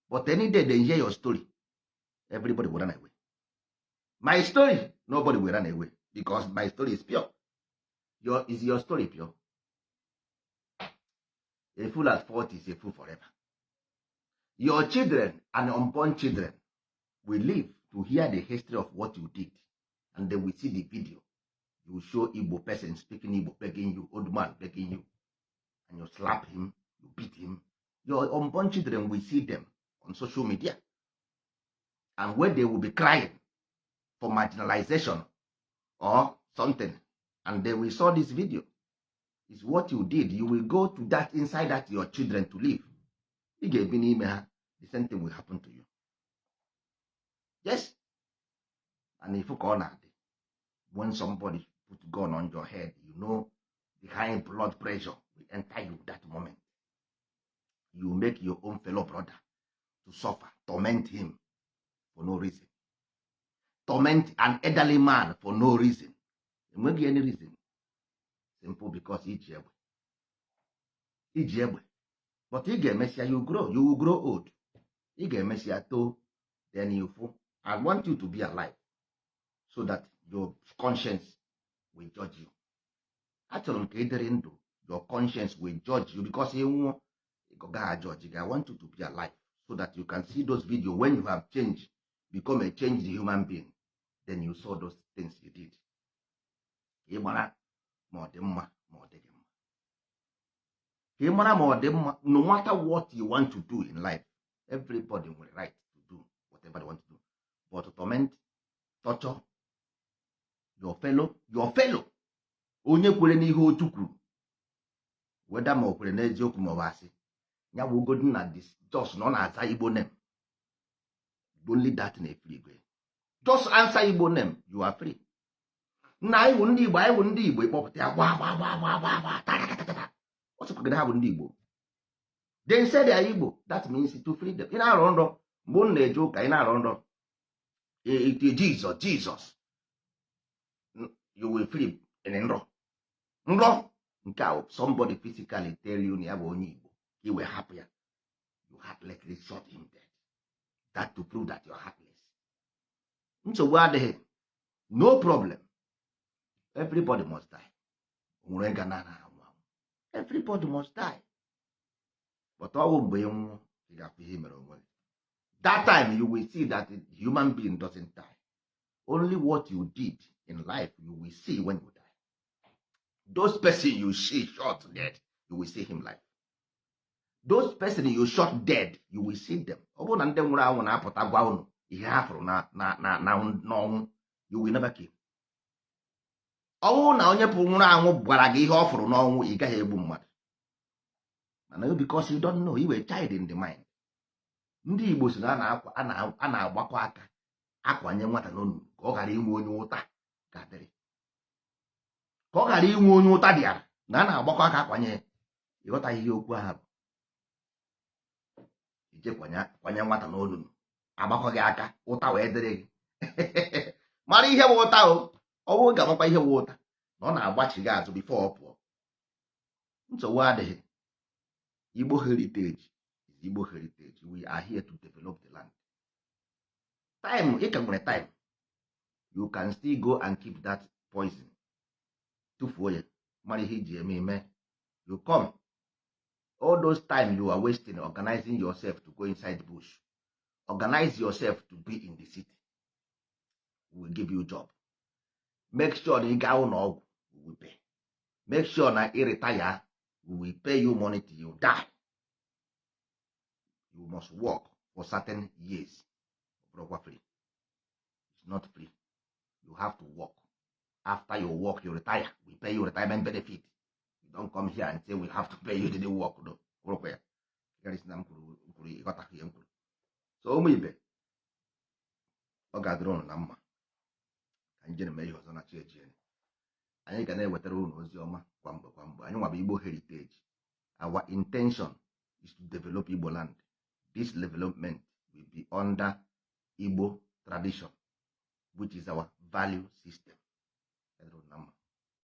But any day they hear your story, everybody will run away. My story, nobody will run away because my story is pure. Is your story pure? A fool at 40 is a fool forever. Your children and unborn children will live to hear the history of what you did, and they will see the video. You show Igbo person speaking Igbo begging you, old man begging you, and you slap him, you beat him. Your unborn children will see them on social media, and when they will be crying for marginalization or something, and they will saw this video, is what you did. You will go to that inside that your children to live. Ị ga-ebi n'ime ha. The same thing will happen to you. Yes, and if ka ọ na-adị, when somebody put gun on your head, you know the high blood pressure will enter you. That moment you make your own fellow brother to suffer, torment him for no reason, torment an elderly man for no reason. Enweghị any reason, simple because iji egbe, iji egbe. But ị ga-emesịa, you grow, you will grow old. Ị ga-emesịa too. Then you fụ. I want you to be alive so that your conscience will judge you. Achọrọ m ka ị dịrị ndụ, your conscience will judge you, because ị nwụọ, ị gaghị judge gị. I want you to be alive so that you can see those video when you have changed, become a changed human being. Then you saw those things you did. Ka ị mara ma ọ dị mma ma ọ dịghị mma, ka ị mara ma ọ dị mma. No matter what you want to do in life, everybody nwere right to do whatever they want to do, but to torment, torture your fellow onye kwere n'ihe otu kwuru, weda ma o kwere n'eziokwu ma ọ bụ asị ya bụ ugodi na this, just na ọ na-aza Igbo name, only that na efiri igwe. Just answer Igbo name, you are free. Nna, anyị bụ ndị Igbo, anyị bụ ndị Igbo. Ịkpọpụta ya, gba gba gba gba gba gba, ta ta ta ta ta. Ọ sịkwa gị na ha bụ ndị Igbo. They say they are Igbo. That means to free them. Ị na-arọ nrọ mgbe unu na-eje ụka, ị na-arọ nrọ Jesus, Jesus, you will free in nrọ. Nrọ nke a, somebody physically tell you na ya bụ onye Igbo, ka ị wee hapụ ya. You heartlessly shot him dead. That to prove that you are heartless. Nsogbu adịghị, no problem. Everybody must die. Nwere ga na anwụ anwụ. Everybody must die, but ọ bụ mgbe ị nwụọ, ị ga-afụ ihe i mere onwe gị. That time you will see that the human being doesn't die. Only what you did in life you will see when you die. Those person you see shot dead, you will see him live. Those person you shot dead, you will see them. Ọ bụrụ na ndị nwụrụ anwụ na-apụta gwa unu ihe ha fụrụ na n'ọnwụ, you will never kill. Ọ bụrụ na onye pụ nwụrụ anwụ gwara gị ihe ọ fụrụ n'ọnwụ, ị gaghị egbu mmadụ. Mana because you don't know, you were child in the mind. Ndị Igbo si na a na-agbakọ aka akwanye nwata n'onu ka ọ ghara inwe onye ụta ga-adịrị, ka ọ ghara inwe onye ụta dịara na a na-agbakọ aka akwanye ya. Ịghọtaghị ihe okwu ahụ bụ. Ije kwanye nwata n'olulu, agbakọ gị aka, ụta wee dịrị gị. Mara ihe bụ ụta o. Ọwụ ga-amakwa ihe bụ ụta na ọ na-agbachi gị azụ before ọ pụọ. Nsogbu adịghị. Igbo heritage is Igbo heritage. We are here to develop the land. Time, ị ka nwere time. You can still go and keep that poison, tụfuo ya, mara ihe iji eme eme. You come, all those time you are wasting organizing yourself to go inside bush, organize yourself to be in the city. We will give you job. Make sure na ị gaa ụlọ ọgwụ, we will pay. Make sure na ị retire, we will pay you money till you die. You must work for certain years. Ọ bụrụkwa free, it's not free. You have to work. After you work, you retire, we pay you retirement benefit. You don't come here and say we have to pay you, didn't work. No, bụrụkwa ya. Karịsị na m kwuru, ịghọta ihe m kwuru. So ụmụ ibe, ọ ga-adịrị ụnụ na mma. Ka anyị jere mee ihe ọzọ na chi ejiene. Anyị ga na-ewetara ụnụ ozi ọma kwa mgbe kwa mgbe. Anyị nwa bụ Igbo heritage. Our intention is to develop Igbo land. This development will be under Igbo tradition, which is our value system.